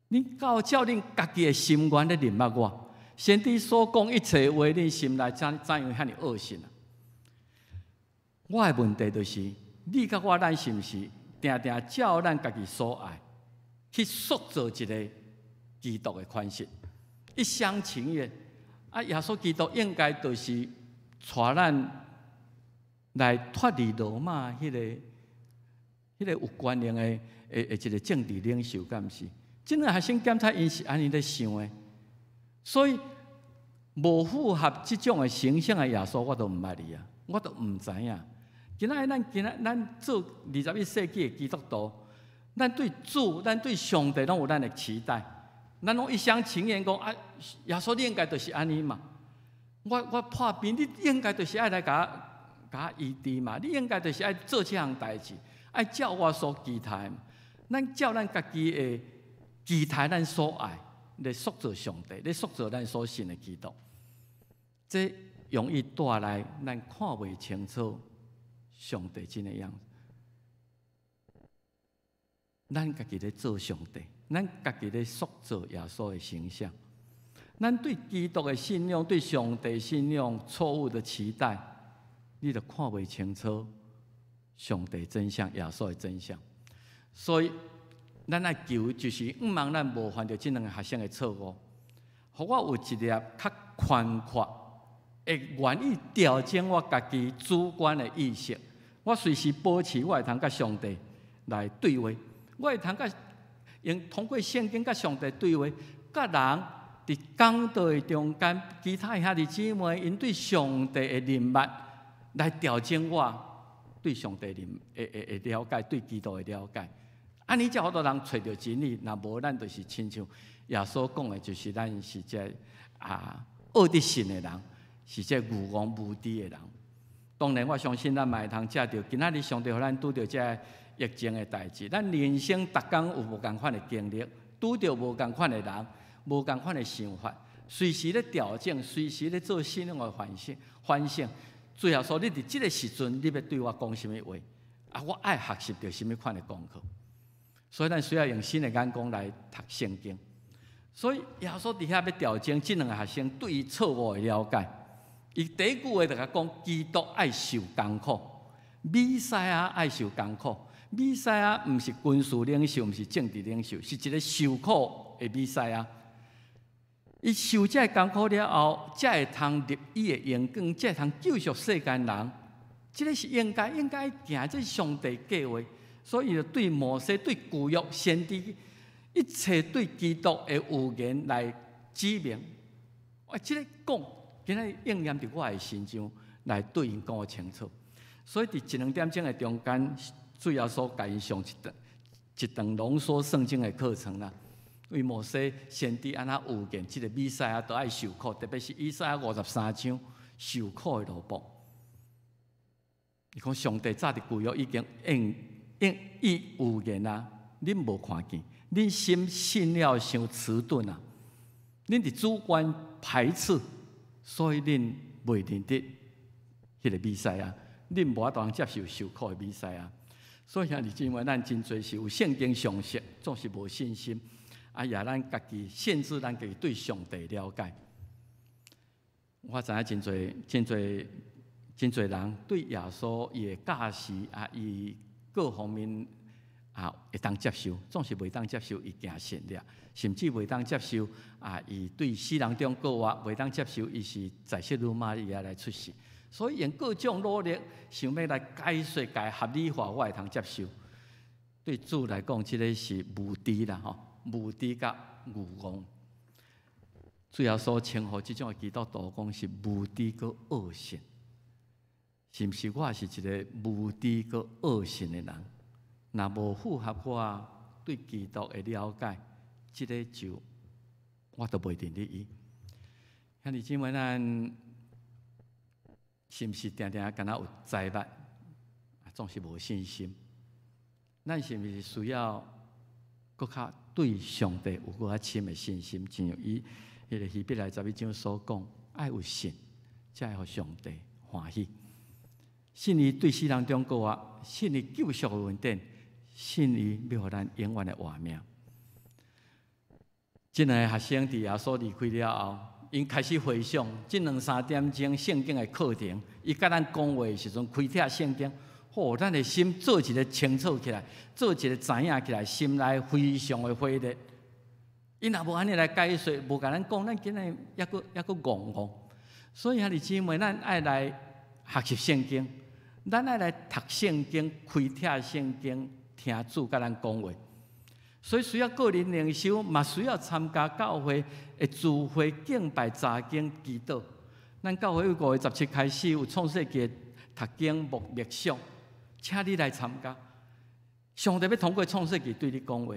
恁敢有照恁家己的心願咧認捌我？先知所講一切話，恁心內怎怎樣遐爾惡心啊？我的問題就是，你佮我，咱是毋是定定照咱家己所愛去塑造一个基督的款式？一廂情願啊！耶穌基督應該就是帶咱來脫離羅馬彼個有權能的一个政治領袖，敢毋是？這兩个學生檢查𪜶是按呢咧想的，所以無符合這種的形象的耶穌，我都毋捌伊啊，我都毋知影。今仔日咱今仔咱做21世紀的基督徒，咱對主、咱對上帝攏有咱的期待，咱攏一廂情願講啊，耶穌你應該就是按呢嘛。我破病，你應該就是愛來共我共我醫治嘛，你應該就是愛做這項代誌，愛照我所期待。咱照咱家己的期待，咱所愛來塑造上帝，來塑造咱所信的基督。這容易帶來咱看袂清楚上帝真的樣子。咱家己咧做上帝，咱家己咧塑造耶穌的形象。咱對基督的信仰、對上帝信仰錯誤的期待，你就看袂清楚上帝真相、耶穌的真相。所以，咱愛求就是，毋望咱無犯著這兩个學生的錯誤，予我有一粒較寬闊，會願意調整我家己主觀的意識。我隨時保持我會通佮上帝來對話，我會通佮用通過聖經佮上帝對話，佮人佇講道的中間，其他兄弟姊妹𪜶對上帝的認捌來調整我對上帝的的的了解，對基督的了解。按呢才有法度通揣著真理，若無咱就是親像耶穌講的，就是咱是這啊惡得信的人，是這愚戇無知的人。當然，我相信咱嘛會通藉著今仔日上帝予咱拄著這疫情的代誌，咱人生逐工有無仝款的經歷，拄著無仝款的人，無仝款的想法，隨時咧調整，隨時咧做信仰的反省。反省，最後說，你佇這个時陣，你欲對我講啥物話？啊，我愛學習著啥物款的功課？所以咱需要用新的眼光來讀聖經。所以耶穌佇遐欲調整這兩个學生對伊錯誤的了解，伊第一句話就共講，基督愛受艱苦，彌賽亞愛受艱苦。彌賽亞毋是軍事領袖，毋是政治領袖，是一个受苦的彌賽亞。伊受這个艱苦了後，才會通入伊的榮光，才會通救贖世間人。這个是應該應該行，這是上帝計劃。所以就對摩西、對舊約先知，一切對基督的預言來指明。我這个講，今仔日應驗佇我的身上，來對𪜶講清楚。所以佇一兩點鐘的中間，主耶穌共𪜶上一堂一堂濃縮聖經的課程啦。為摩西先知按怎預言，這个彌賽亞都愛受苦，特別是以賽亞53章受苦的奴僕。伊講上帝早佇舊約已經應應伊預言啊，恁無看見，恁心信了傷遲鈍啊，恁佇主觀排斥，所以恁袂認得彼个彌賽亞，恁無法度接受受苦的彌賽亞。所以兄弟姊妹，咱真濟是有聖經常識，總是無信心。啊，也咱家己限制咱家己對上帝了解。我知影真濟、真濟、真濟人對耶穌伊的教示啊，伊各方面啊會當接受，總是袂當接受伊行神蹟，甚至袂當接受啊，伊對死人中復活，袂當接受伊是在聖女瑪利亞來出世。所以用各種努力，想欲來解說、共合理化，我會通接受。對主來講，這个是無知啦，吼，無知佮愚戇。主耶穌稱呼這種的基督徒講是無知閣惡信，是毋是？我是一个無知閣惡信的人，若無符合我對基督的了解，這个就我都袂認得伊。兄弟姊妹，咱是毋是定定敢若有災難，總是無信心？咱是毋是需要閣較對上帝有閣較深的信心？正像伊彼个希伯來11章所講，愛有信，才會予上帝歡喜。信伊對死人中復活，信伊救贖的恩典，信伊欲予咱永遠的活命。這兩个學生佇耶穌離開了後，𪜶開始回想這兩三點鐘聖經的課程，伊共咱講話的時陣，開啟聖經，予咱的心做一个清楚起來，做一个知影起來，心內非常的火熱。伊若無按呢來解說，無共咱講，咱今仔日猶閣猶閣戇戇。所以兄弟姊妹，咱愛來學習聖經，咱愛來讀聖經、開啟聖經，聽主共咱講話。所以需要個人靈修，嘛需要參加教會的聚會、敬拜、查經、祈禱。咱教會5月17開始有創世記讀經默想，請你來參加。上帝欲通過創世記對你講話。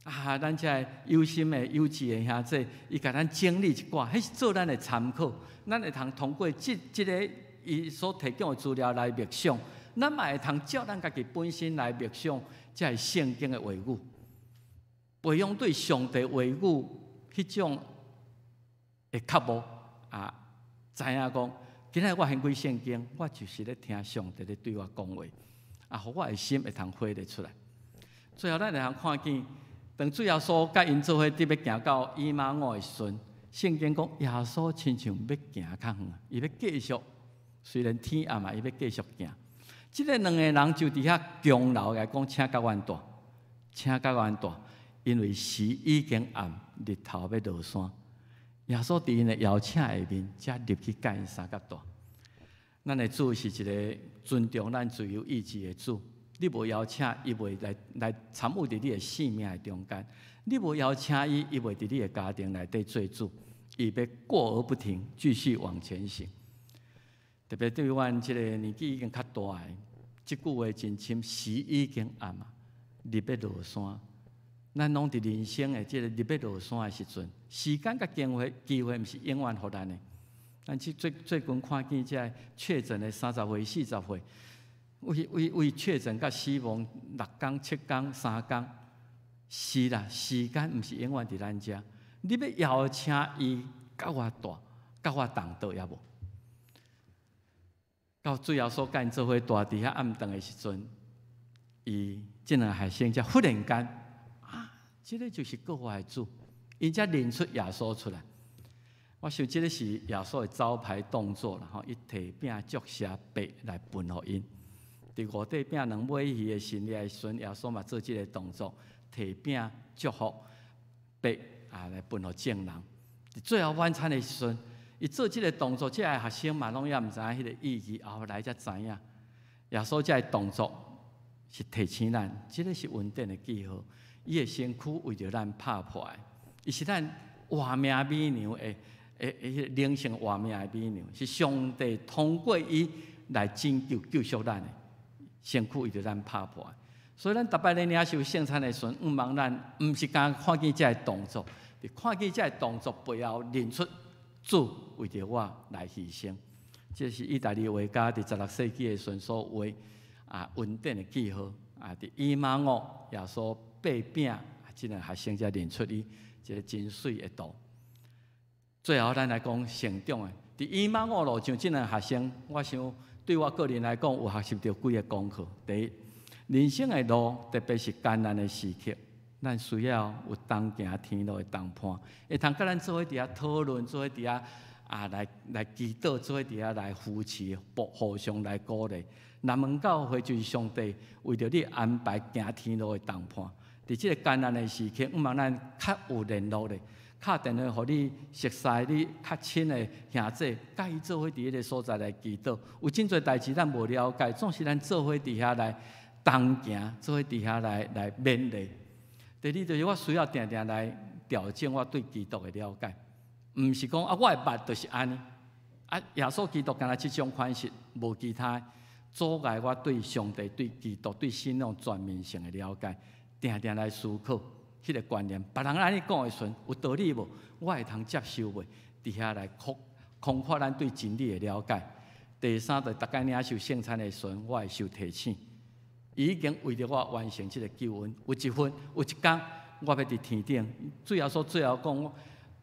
啊，咱這个有心的、有志的兄弟，伊共咱整理一寡，彼是做咱的參考。咱會通通過這這个伊所提供的資料來默想，咱嘛會通照咱家己本身來默想，這个聖經的話語，培養對上帝話語彼種的渴慕啊，知影講，今仔日我掀開聖經，我就是咧聽上帝咧對我講話，啊，予我的心會通火熱出來。最後，咱會通看見，當主耶穌佮𪜶做伙佇欲行到以馬忤的時陣，聖經講耶穌親像欲行較遠，伊欲繼續，雖然天暗啊，伊欲繼續行。這个兩个人就佇遐強留來講，請佮阮蹛，請佮阮蹛，因為時已經暗，日頭欲落山。耶穌佇𪜶的邀請下面，才入去佮𪜶相佮蹛。咱的主是一个尊重咱自由意志的主。你無邀請，伊袂來來參與佇你的生命的中間；你無邀請伊，伊袂佇你的家庭內底做主。伊欲過而不停，繼續往前行。特別對阮這个年紀已經較大的，這句話真深，時已經暗啊，日欲落山。咱攏佇人生的這个日欲落山的時陣，時間佮機會，機會毋是永遠予咱的。咱這最最近看見這个確診的30歲、40歲，為為為確診佮死亡6工、7工、3工，是啦，時間毋是永遠佇咱遮。你欲邀請伊佮我蹛，佮我同桌猶無？到最後所佮𪜶做伙蹛佇遐暗頓的時陣，伊這兩个學生才忽然間啊，這个就是救我的主，𪜶才認出耶穌出來。我想這个是耶穌的招牌動作啦，吼！伊提餅祝謝擘來分予𪜶。佇五塊餅兩尾魚的神蹟的時陣，耶穌嘛做這个動作，提餅祝福擘啊來分予眾人。佇最後晚餐的時陣，伊做這个動作，這个學生嘛攏猶毋知影彼个意義，後來才知影。耶穌這个動作是提醒咱，這个是恩典的記號。伊的身軀為著咱拍破的，伊是咱活命美牛的。彼個靈性活命的美牛，是上帝通過伊來拯救救贖咱的身軀，為著咱拍破。所以咱逐擺咧領受聖餐的時陣，向望咱毋是干看見這个動作，看見這个動作背後認出主為著我來犧牲。這是意大利畫家佇16世紀的時陣所畫啊恩典的記號啊，佇以馬忤耶穌擘餅，這個學生才認出伊這个真媠的圖。最後，咱來講成長的。佇以馬忤路上，這兩个學生，我想對我個人來講，有學習著幾个功課。第一，人生的路，特別是艱難的時刻，咱需要有同行天路的同伴，會通佮咱做伙佇遐討論，做伙佇遐啊來來祈禱，做伙佇遐來扶持，互相來鼓勵。南門教會就是上帝為著你安排行天路的同伴。佇這个艱難的時刻，向望咱較有聯絡的。敲電話予你熟似、你較親的兄弟，佮伊做伙佇彼个所在來祈禱。有真濟代誌咱無了解，總是咱做伙佇遐來同行，做伙佇遐來來勉勵。第二就是我需要定定來調整我對基督的了解，毋是講啊，我的捌就是按呢。啊，耶穌基督干焦這種款式，無其他阻礙我對上帝、對基督、對信仰全面性的了解，定定來思考。彼个觀念，別人按呢講的時陣有道理無？我會通接受袂？佇遐來擴擴闊咱對真理的了解。第三，就逐擺領受聖餐的時陣，我會受提醒，伊已經為著我完成這个救恩。有一份，有一工，我欲佇天頂。主耶穌最後講，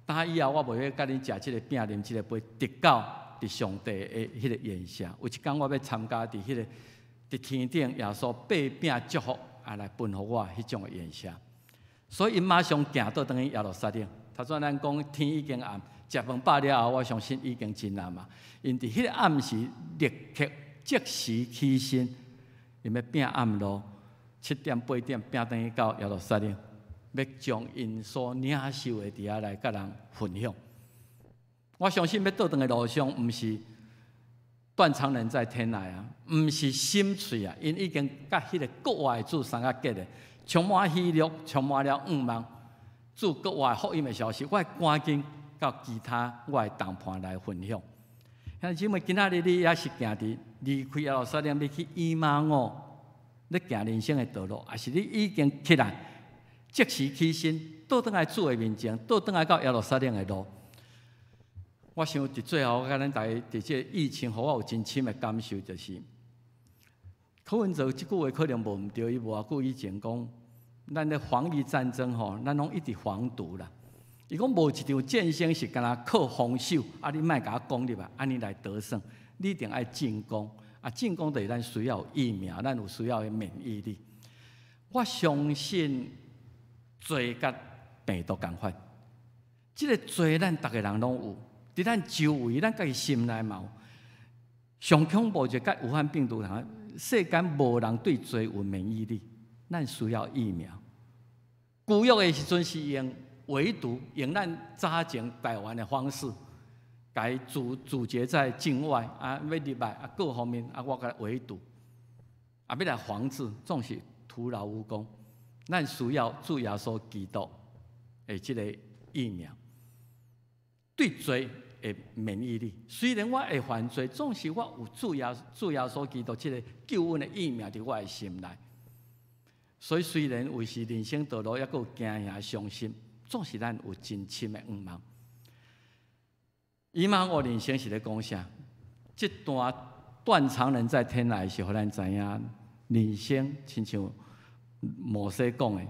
打以後我袂欲佮恁食這个餅，啉這个杯，直到佇上帝的彼个宴席。有一工我欲參加佇彼个佇天頂，耶穌擘餅祝福，啊來分予我彼種的宴席。所以，𪜶馬上行倒轉去耶路撒冷。頭先咱講天已經暗，食飯飽了後，我相信已經真暗啊。𪜶佇彼个暗時立刻即時起身，𪜶欲拼暗路，7點8點拼轉去到耶路撒冷，欲將𪜶所領受的佇遐來佮人分享。我相信欲倒轉的路上，毋是斷腸人在天涯啊，毋是心碎啊，𪜶已經佮彼個國外的主相佮結的。充滿喜樂，充滿了向望，主國外福音的消息，我會趕緊佮其他我的同伴來分享。兄弟姊妹，今仔日你猶是行佇離開耶路撒冷，欲去以馬忤，咧行人生的道路，抑是你已經起來，即時起身，倒轉來主的面前，倒轉來到耶路撒冷的路。我想佇最後，我共咱大家佇這個疫情，予我有真深的感受，就是柯文哲這句話可能無毋對，伊無偌久以前講，咱咧防疫戰爭吼，咱攏一直防堵啦。伊講無一場戰爭是干焦靠防守，啊，你莫共我攻入來，按呢來得勝。你一定愛進攻，啊，進攻就是咱需要疫苗，咱有需要的免疫力。我相信罪佮病毒仝款，這个罪咱逐个人攏有，佇咱周圍，咱家己心內嘛有。上恐怖就佮武漢病毒仝，世間無人對罪有免疫力。咱需要疫苗。舊約的時陣是用圍堵，用咱早前台灣的方式，共伊阻阻絕在境外啊，欲入來啊，各方面啊，我共圍堵，啊，欲來防治，總是徒勞無功。咱需要主耶穌基督的這个疫苗，對罪的免疫力。雖然我會犯罪，總是我有主耶穌基督這个救恩的疫苗佇我的心內。所以雖然有時人生道路猶閣有驚嚇傷心，總是咱有真深的向望。以馬忤人生是咧講啥？這段斷腸人在天涯是予咱知影，人生親像摩西講的，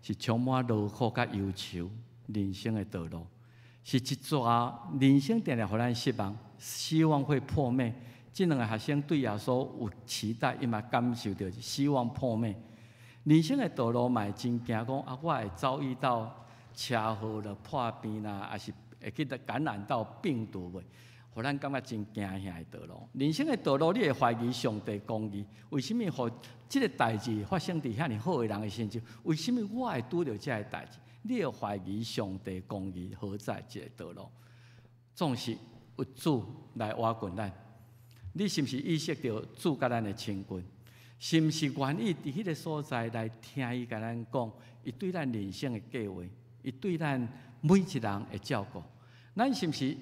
是充滿勞苦佮憂愁。人生的道路是一逝，人生定定予咱失望，希望會破滅。這兩個學生對耶穌有期待，伊嘛感受著希望破滅。人生的道路嘛會真驚，講啊，我會遭遇到車禍啦、破病啦，抑是會去感染到病毒袂？予咱感覺真驚嚇的道路。人生的道路，你會懷疑上帝公義，為啥物予這个代誌發生佇遐爾好的人的身上？為啥物我會拄著這个代誌？你會懷疑上帝公義何在？這个道路，總是有主來倚近咱。你是毋是意識著主佮咱的親近？是毋是願意佇彼个所在來聽伊共咱講，伊對咱人生的計劃，伊對咱每一人的照顧？咱是毋是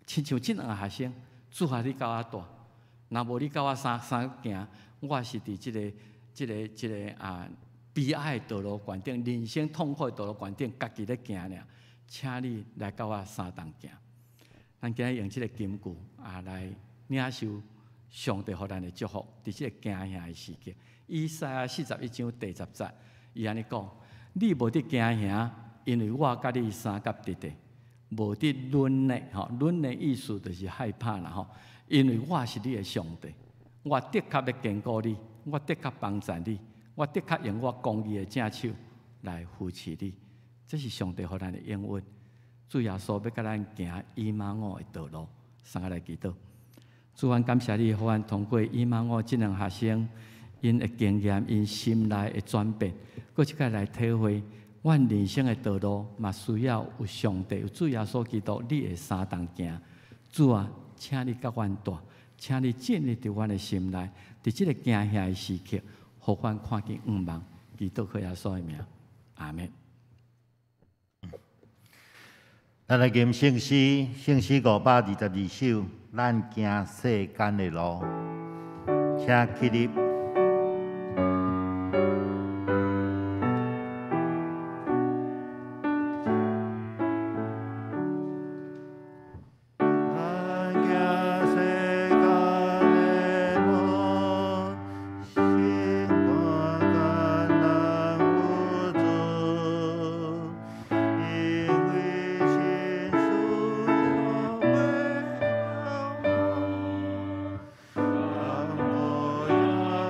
親像這兩个學生，主啊，你佮我蹛，若無你佮我相相行，我是佇這个悲哀的道路懸頂，人生痛苦的道路懸頂，家己咧行爾，請你來佮我相同行。咱今日用這个金句來領受上帝予咱的祝福，佇這個驚嚇的時刻。以賽亞41章第10節，伊按呢講：你無得驚嚇，因為我佮你相佮佇咧。無得忍呢，吼，忍的意思就是害怕啦，吼。因為我是你的上帝，我的確欲堅固你，我的確幫助你，我的確用我公義的正手來扶持你。這是上帝予咱的應允。主耶穌欲佮咱行以馬忤的道路，送來祈禱。主，阮感謝你，予阮通過以馬忤這兩學生，𪜶的經驗，𪜶心內的轉變，閣一擺來體會，阮人生的道路嘛需要有上帝、有主耶穌基督，你的相同行。主啊，請你佮阮蹛，請你進入佇阮的心內，佇這個驚嚇的時刻，予阮看見向望。祈禱靠耶穌的名，阿們。咱來吟聖詩，聖詩522首，咱行世間的路，請起立。咱行世間的路，心肝艱難有主，因為親屬陪我，當我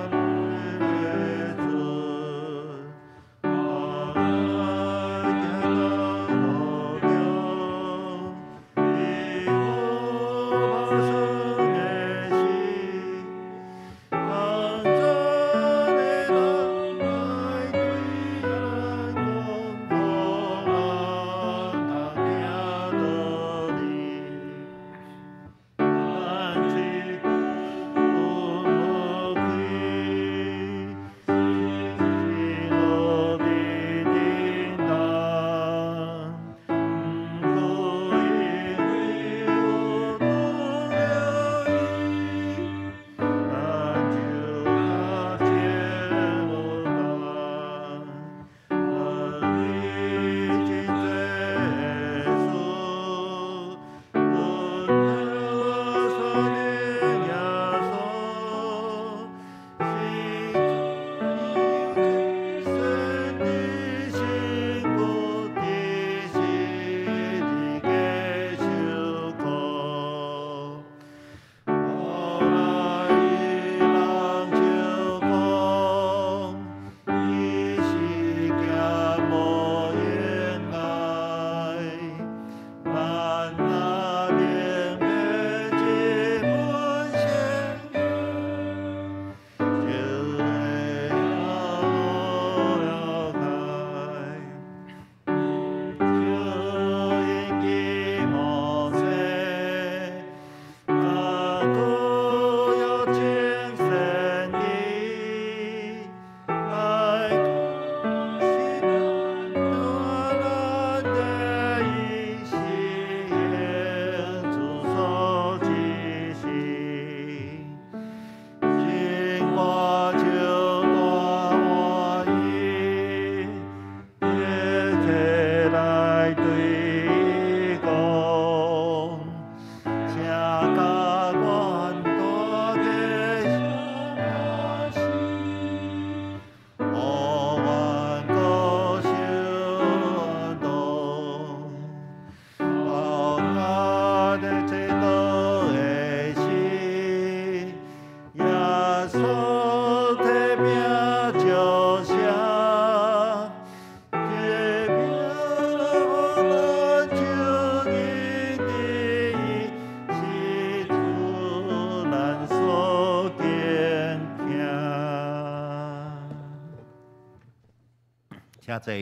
請坐。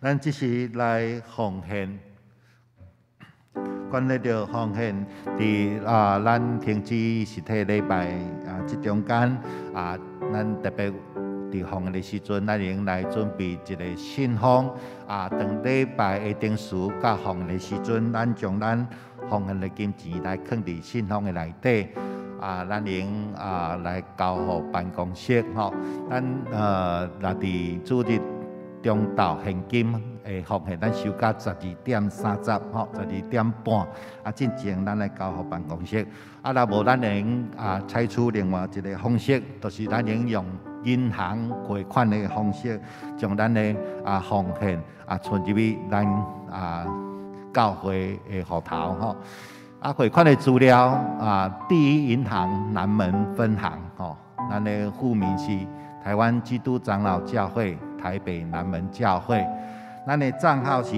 咱這時來奉獻，關係著奉獻，佇啊，咱停止實體禮拜啊，這中間啊，咱特別佇奉獻的時陣，咱會用來準備一個信封啊。當禮拜的定時佮奉獻的時陣，咱將咱奉獻的金錢來囥佇信封的內底啊，咱會用啊來交予辦公室吼。咱若佇主日中晝現金的奉獻，咱收到12:30吼，12點半啊，進前咱來交予辦公室。啊，若無咱會用啊採取另外一個方式，就是咱會用銀行匯款的方式，將咱的啊奉獻啊存入去咱啊教會的戶頭吼。啊，匯款的資料啊，第一銀行南門分行吼，咱的戶名是台灣基督長老教會台北南門教會，咱的帳號是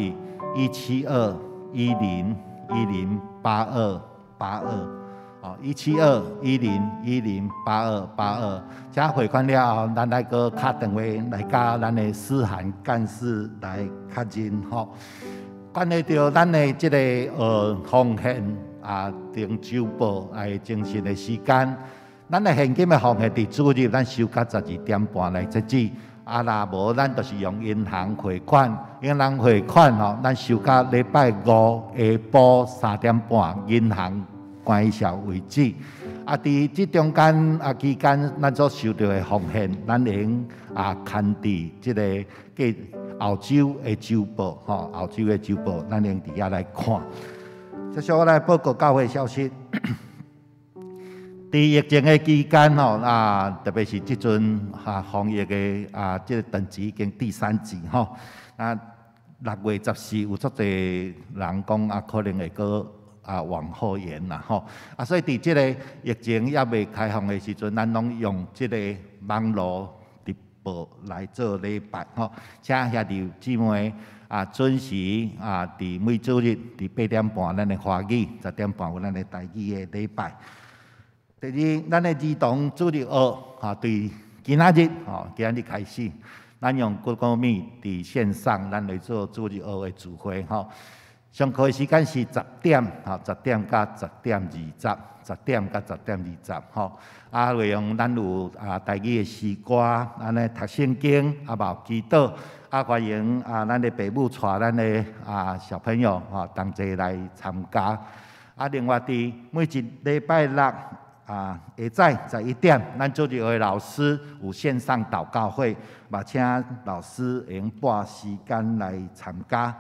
17210108282，哦，17210108282。這匯款了後，咱來閣敲電話來佮咱的思涵幹事來確認吼。關係著咱的這个奉獻啊，定週報來精神的時間，咱的現金的奉獻佇主日，咱收到12點半來截止。啊，若無咱就是用銀行匯款，銀行匯款吼，咱收到禮拜五下晡3點半，銀行關閉為止。啊，佇這中間啊期間，咱所收著的奉獻，咱會用啊牽佇這个過後週的週報吼，後週的週報，咱會用佇遐來看。接下來報告教會消息。佇疫情的期間吼啊，特別是這陣啊防疫的啊，這個等級已經第三級吼。啊，6月14有足濟人講啊，可能會閣啊往後延啦吼。啊，所以佇這个疫情猶未開放的時陣，咱攏用這个網路直播來做禮拜吼。請兄弟姊妹啊準時啊，佇每主日佇8點半咱的華語，10點半有咱的台語的禮拜。第二，咱的兒童主日學，哈，對今仔日，吼，今仔日開始，咱用 Google Meet 佇線上，咱來做主日學的聚會，吼。上課的時間是十點，吼，十點到10點20，十點到10點20，吼。啊，內容咱有啊台語的詩歌，按呢讀聖經，啊嘛有祈禱，啊歡迎啊咱的爸母帶咱的啊小朋友，吼，同齊來參加。啊，另外佇每一禮拜六啊，下早11點，咱主日學的老師有線上禱告會，嘛請老師會用撥時間來參加。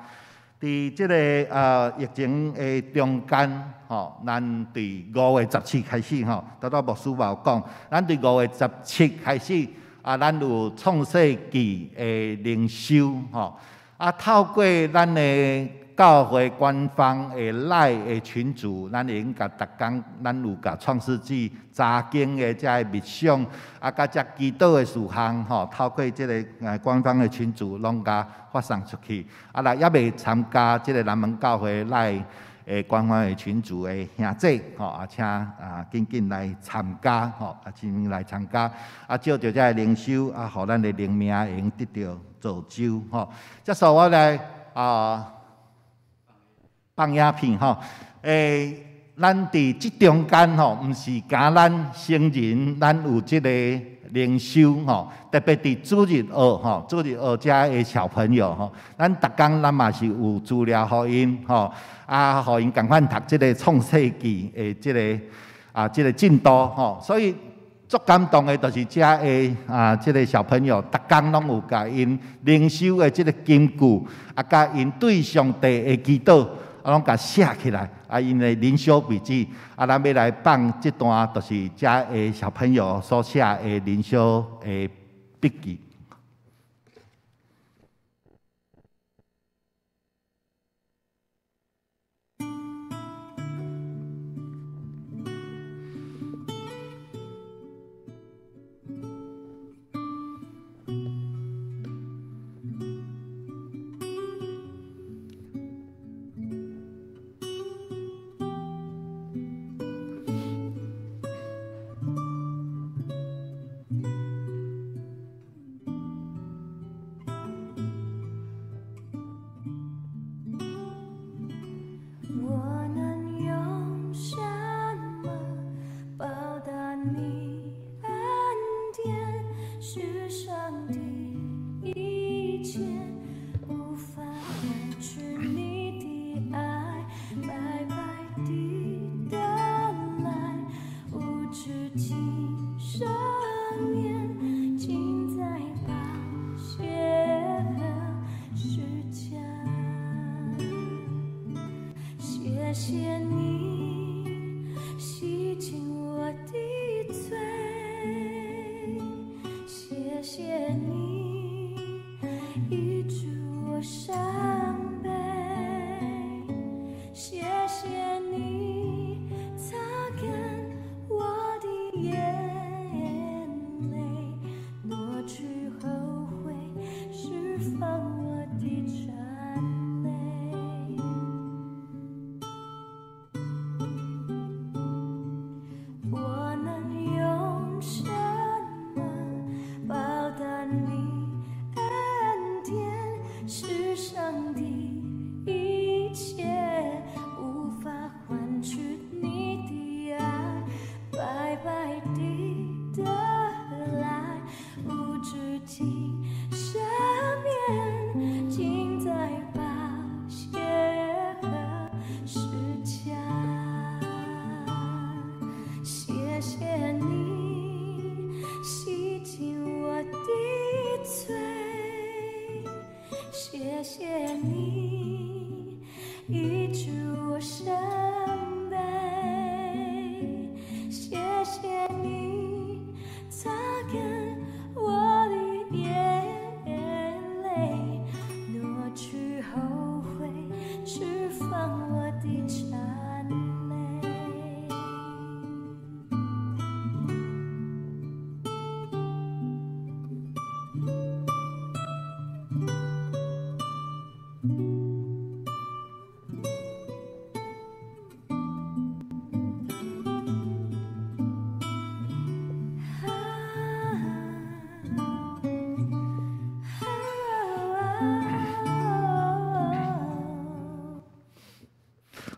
佇這个疫情的中間，吼，咱對5月17開始，吼，拄拄牧師嘛有講，咱對5月17開始，啊，咱有創世紀的靈修，吼，啊，透過咱的教會官方的 LINE 的群組，咱會用共逐工，咱有共創世紀查經的這个默想，啊，佮這祈禱的事項，吼，透過這个官方的群組，攏共發送出去。啊，若猶未參加這个南門教會 LINE 的官方的群組的兄弟，吼，啊，請啊緊緊來參加，吼，啊，緊緊來參加，啊，借著這个靈修，啊，予咱的靈命會用得著造就，吼。這束我來啊。放影片吼，咱佇這中間吼，毋是干咱成人，咱有這个靈修吼，特別佇主日學吼，主日學遮的小朋友吼，咱逐工咱嘛是有資料予𪜶吼，啊，予𪜶仝款讀這个創世紀的這个啊，這个進度吼，所以足感動的，就是遮的啊，這个小朋友，逐工攏有共𪜶靈修的這个金句，啊，佮𪜶對上帝的祈禱。啊，攏共寫起來，啊，𪜶的靈修筆記，啊，咱欲來放這段，就是遮的小朋友所寫的靈修的筆記。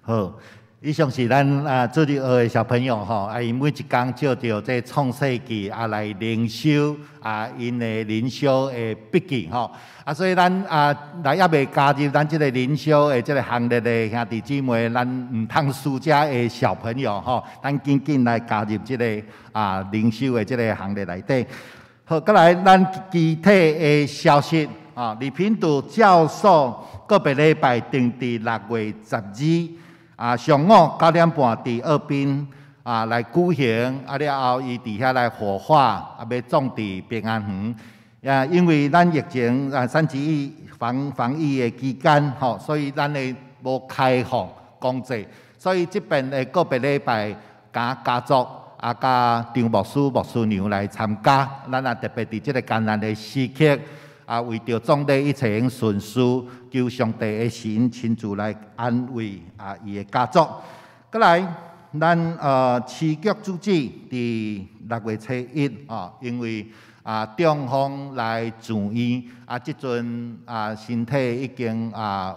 好，以上是咱主日學的小朋友吼，𪜶每一工照著這創世記來靈修𪜶的靈修的筆記吼。所以咱來猶未加入咱這个靈修的這个行列的兄弟姊妹，咱毋通輸遮的小朋友吼，咱緊緊來加入這个靈修的這个行列內底。好，閣來咱其他的消息啊，李品篤教授個別禮拜定佇6月12上午9點半佇澳濱來舉行，了後伊佇遐來火化，欲葬佇平安園。因為咱疫情三級疫防疫的期間吼，所以咱的無開放公祭，所以這邊的個別禮拜佮家族佮張牧師、牧師娘來參加，咱也特別佇這个艱難的時刻，為著總理一切順遂，求上帝的神親自來安慰伊的家族。閣來，咱市局主旨佇6月初1，因為中風來住院，這陣身體已經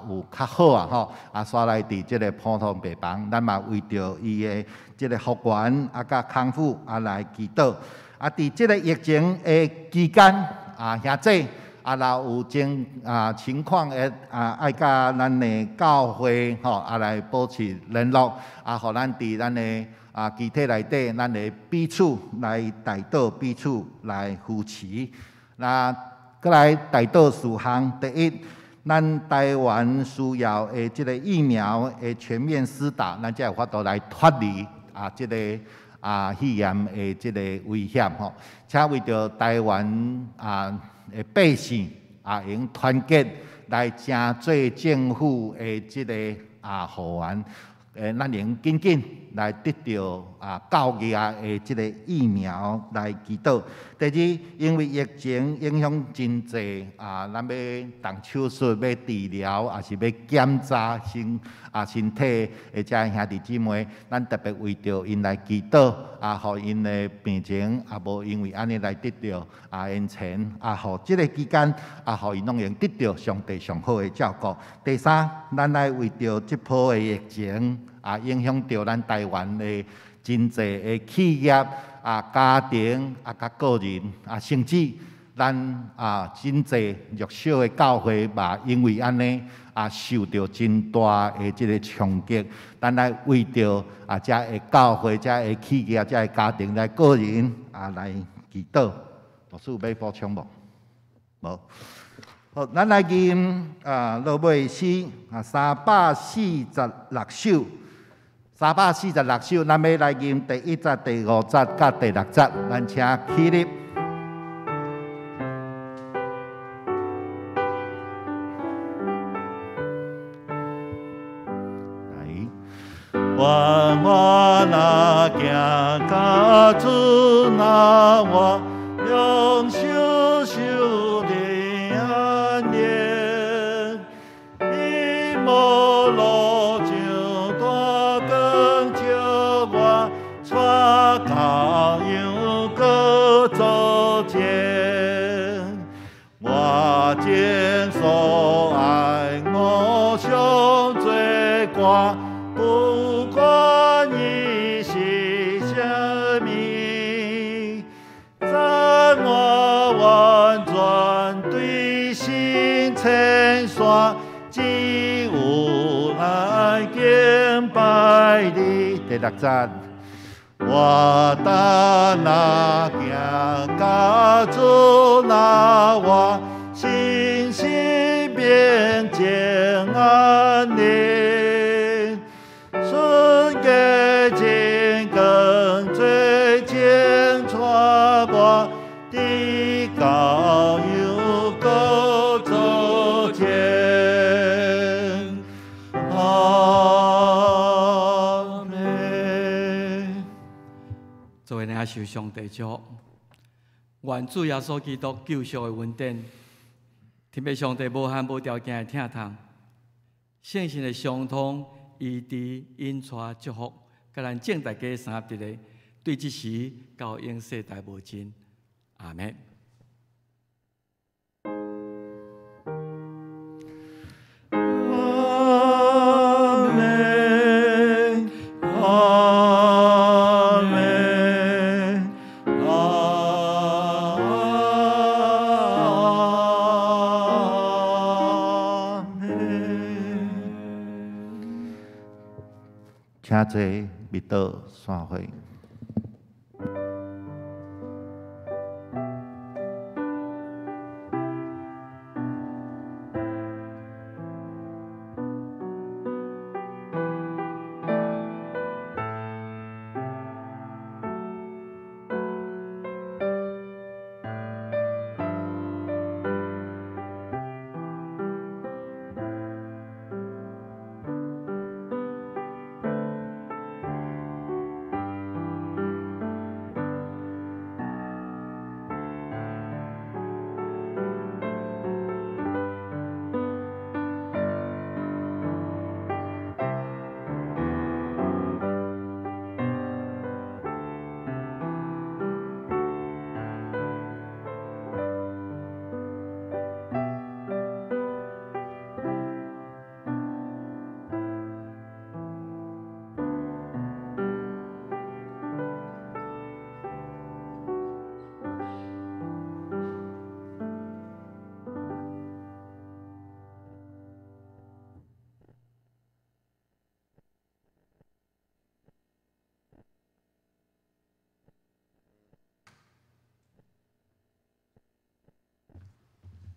有較好啊吼，煞來佇這个普通病房，咱嘛為著伊的這个復原佮康復來祈禱。佇這个疫情的期間兄姊若有種情況會愛佮咱的教會吼來保持聯絡，予咱佇咱的肢體內底，咱會彼此來代禱，彼此來扶持。那閣來代禱事項，第一，咱台灣需要的這个疫苗的全面施打，咱才有法度來脫離這个肺炎的這个危險吼。請為著台灣的百姓用團結來成做政府的這个後援，咱用緊緊來得著夠額的這个疫苗來祈禱。第二，因為疫情影響真濟咱欲動手術、欲治療，抑是欲檢查身體的遮兄弟姊妹，咱特別為著𪜶來祈禱，予𪜶的病情無因為按呢來得著延遲，予這个期間予𪜶攏會得著上帝上好的照顧。第三，咱愛為著這波的疫情影響著咱台灣的真濟的企業、家庭佮個人甚至咱真濟弱小的教會嘛，因為按呢受著真大的這个衝擊。咱愛為著遮的教會、遮的企業、遮的家庭來個人來祈禱。牧師有欲補充無？無。好，咱來吟羅馬詩346首。346首，咱欲來吟第一節、第五節、佮第六節，咱請起立。來，願我若行到主那活，用手受的安寧，伊無路上大光照我，帶到羊羔座前，我真所愛偶像做歌，不管伊是啥物，讚我完全對神稱謝，只有來敬拜你。第六節。我當若行到主那活，心是平靜安寧，順潔淨光做前帶我，直到羊羔座前。阿們。做伙來受上帝祝福，願主耶穌基督救贖的恩典，天父上帝無限無條件的疼痛，聖神的相通、醫治、引帶、祝福，佮咱眾大家三合一个，對這時到永世代無盡。阿們。阿們。阿門，阿門。請坐，密道散會。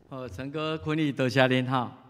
好，陳哥、坤宇，多謝恁哈。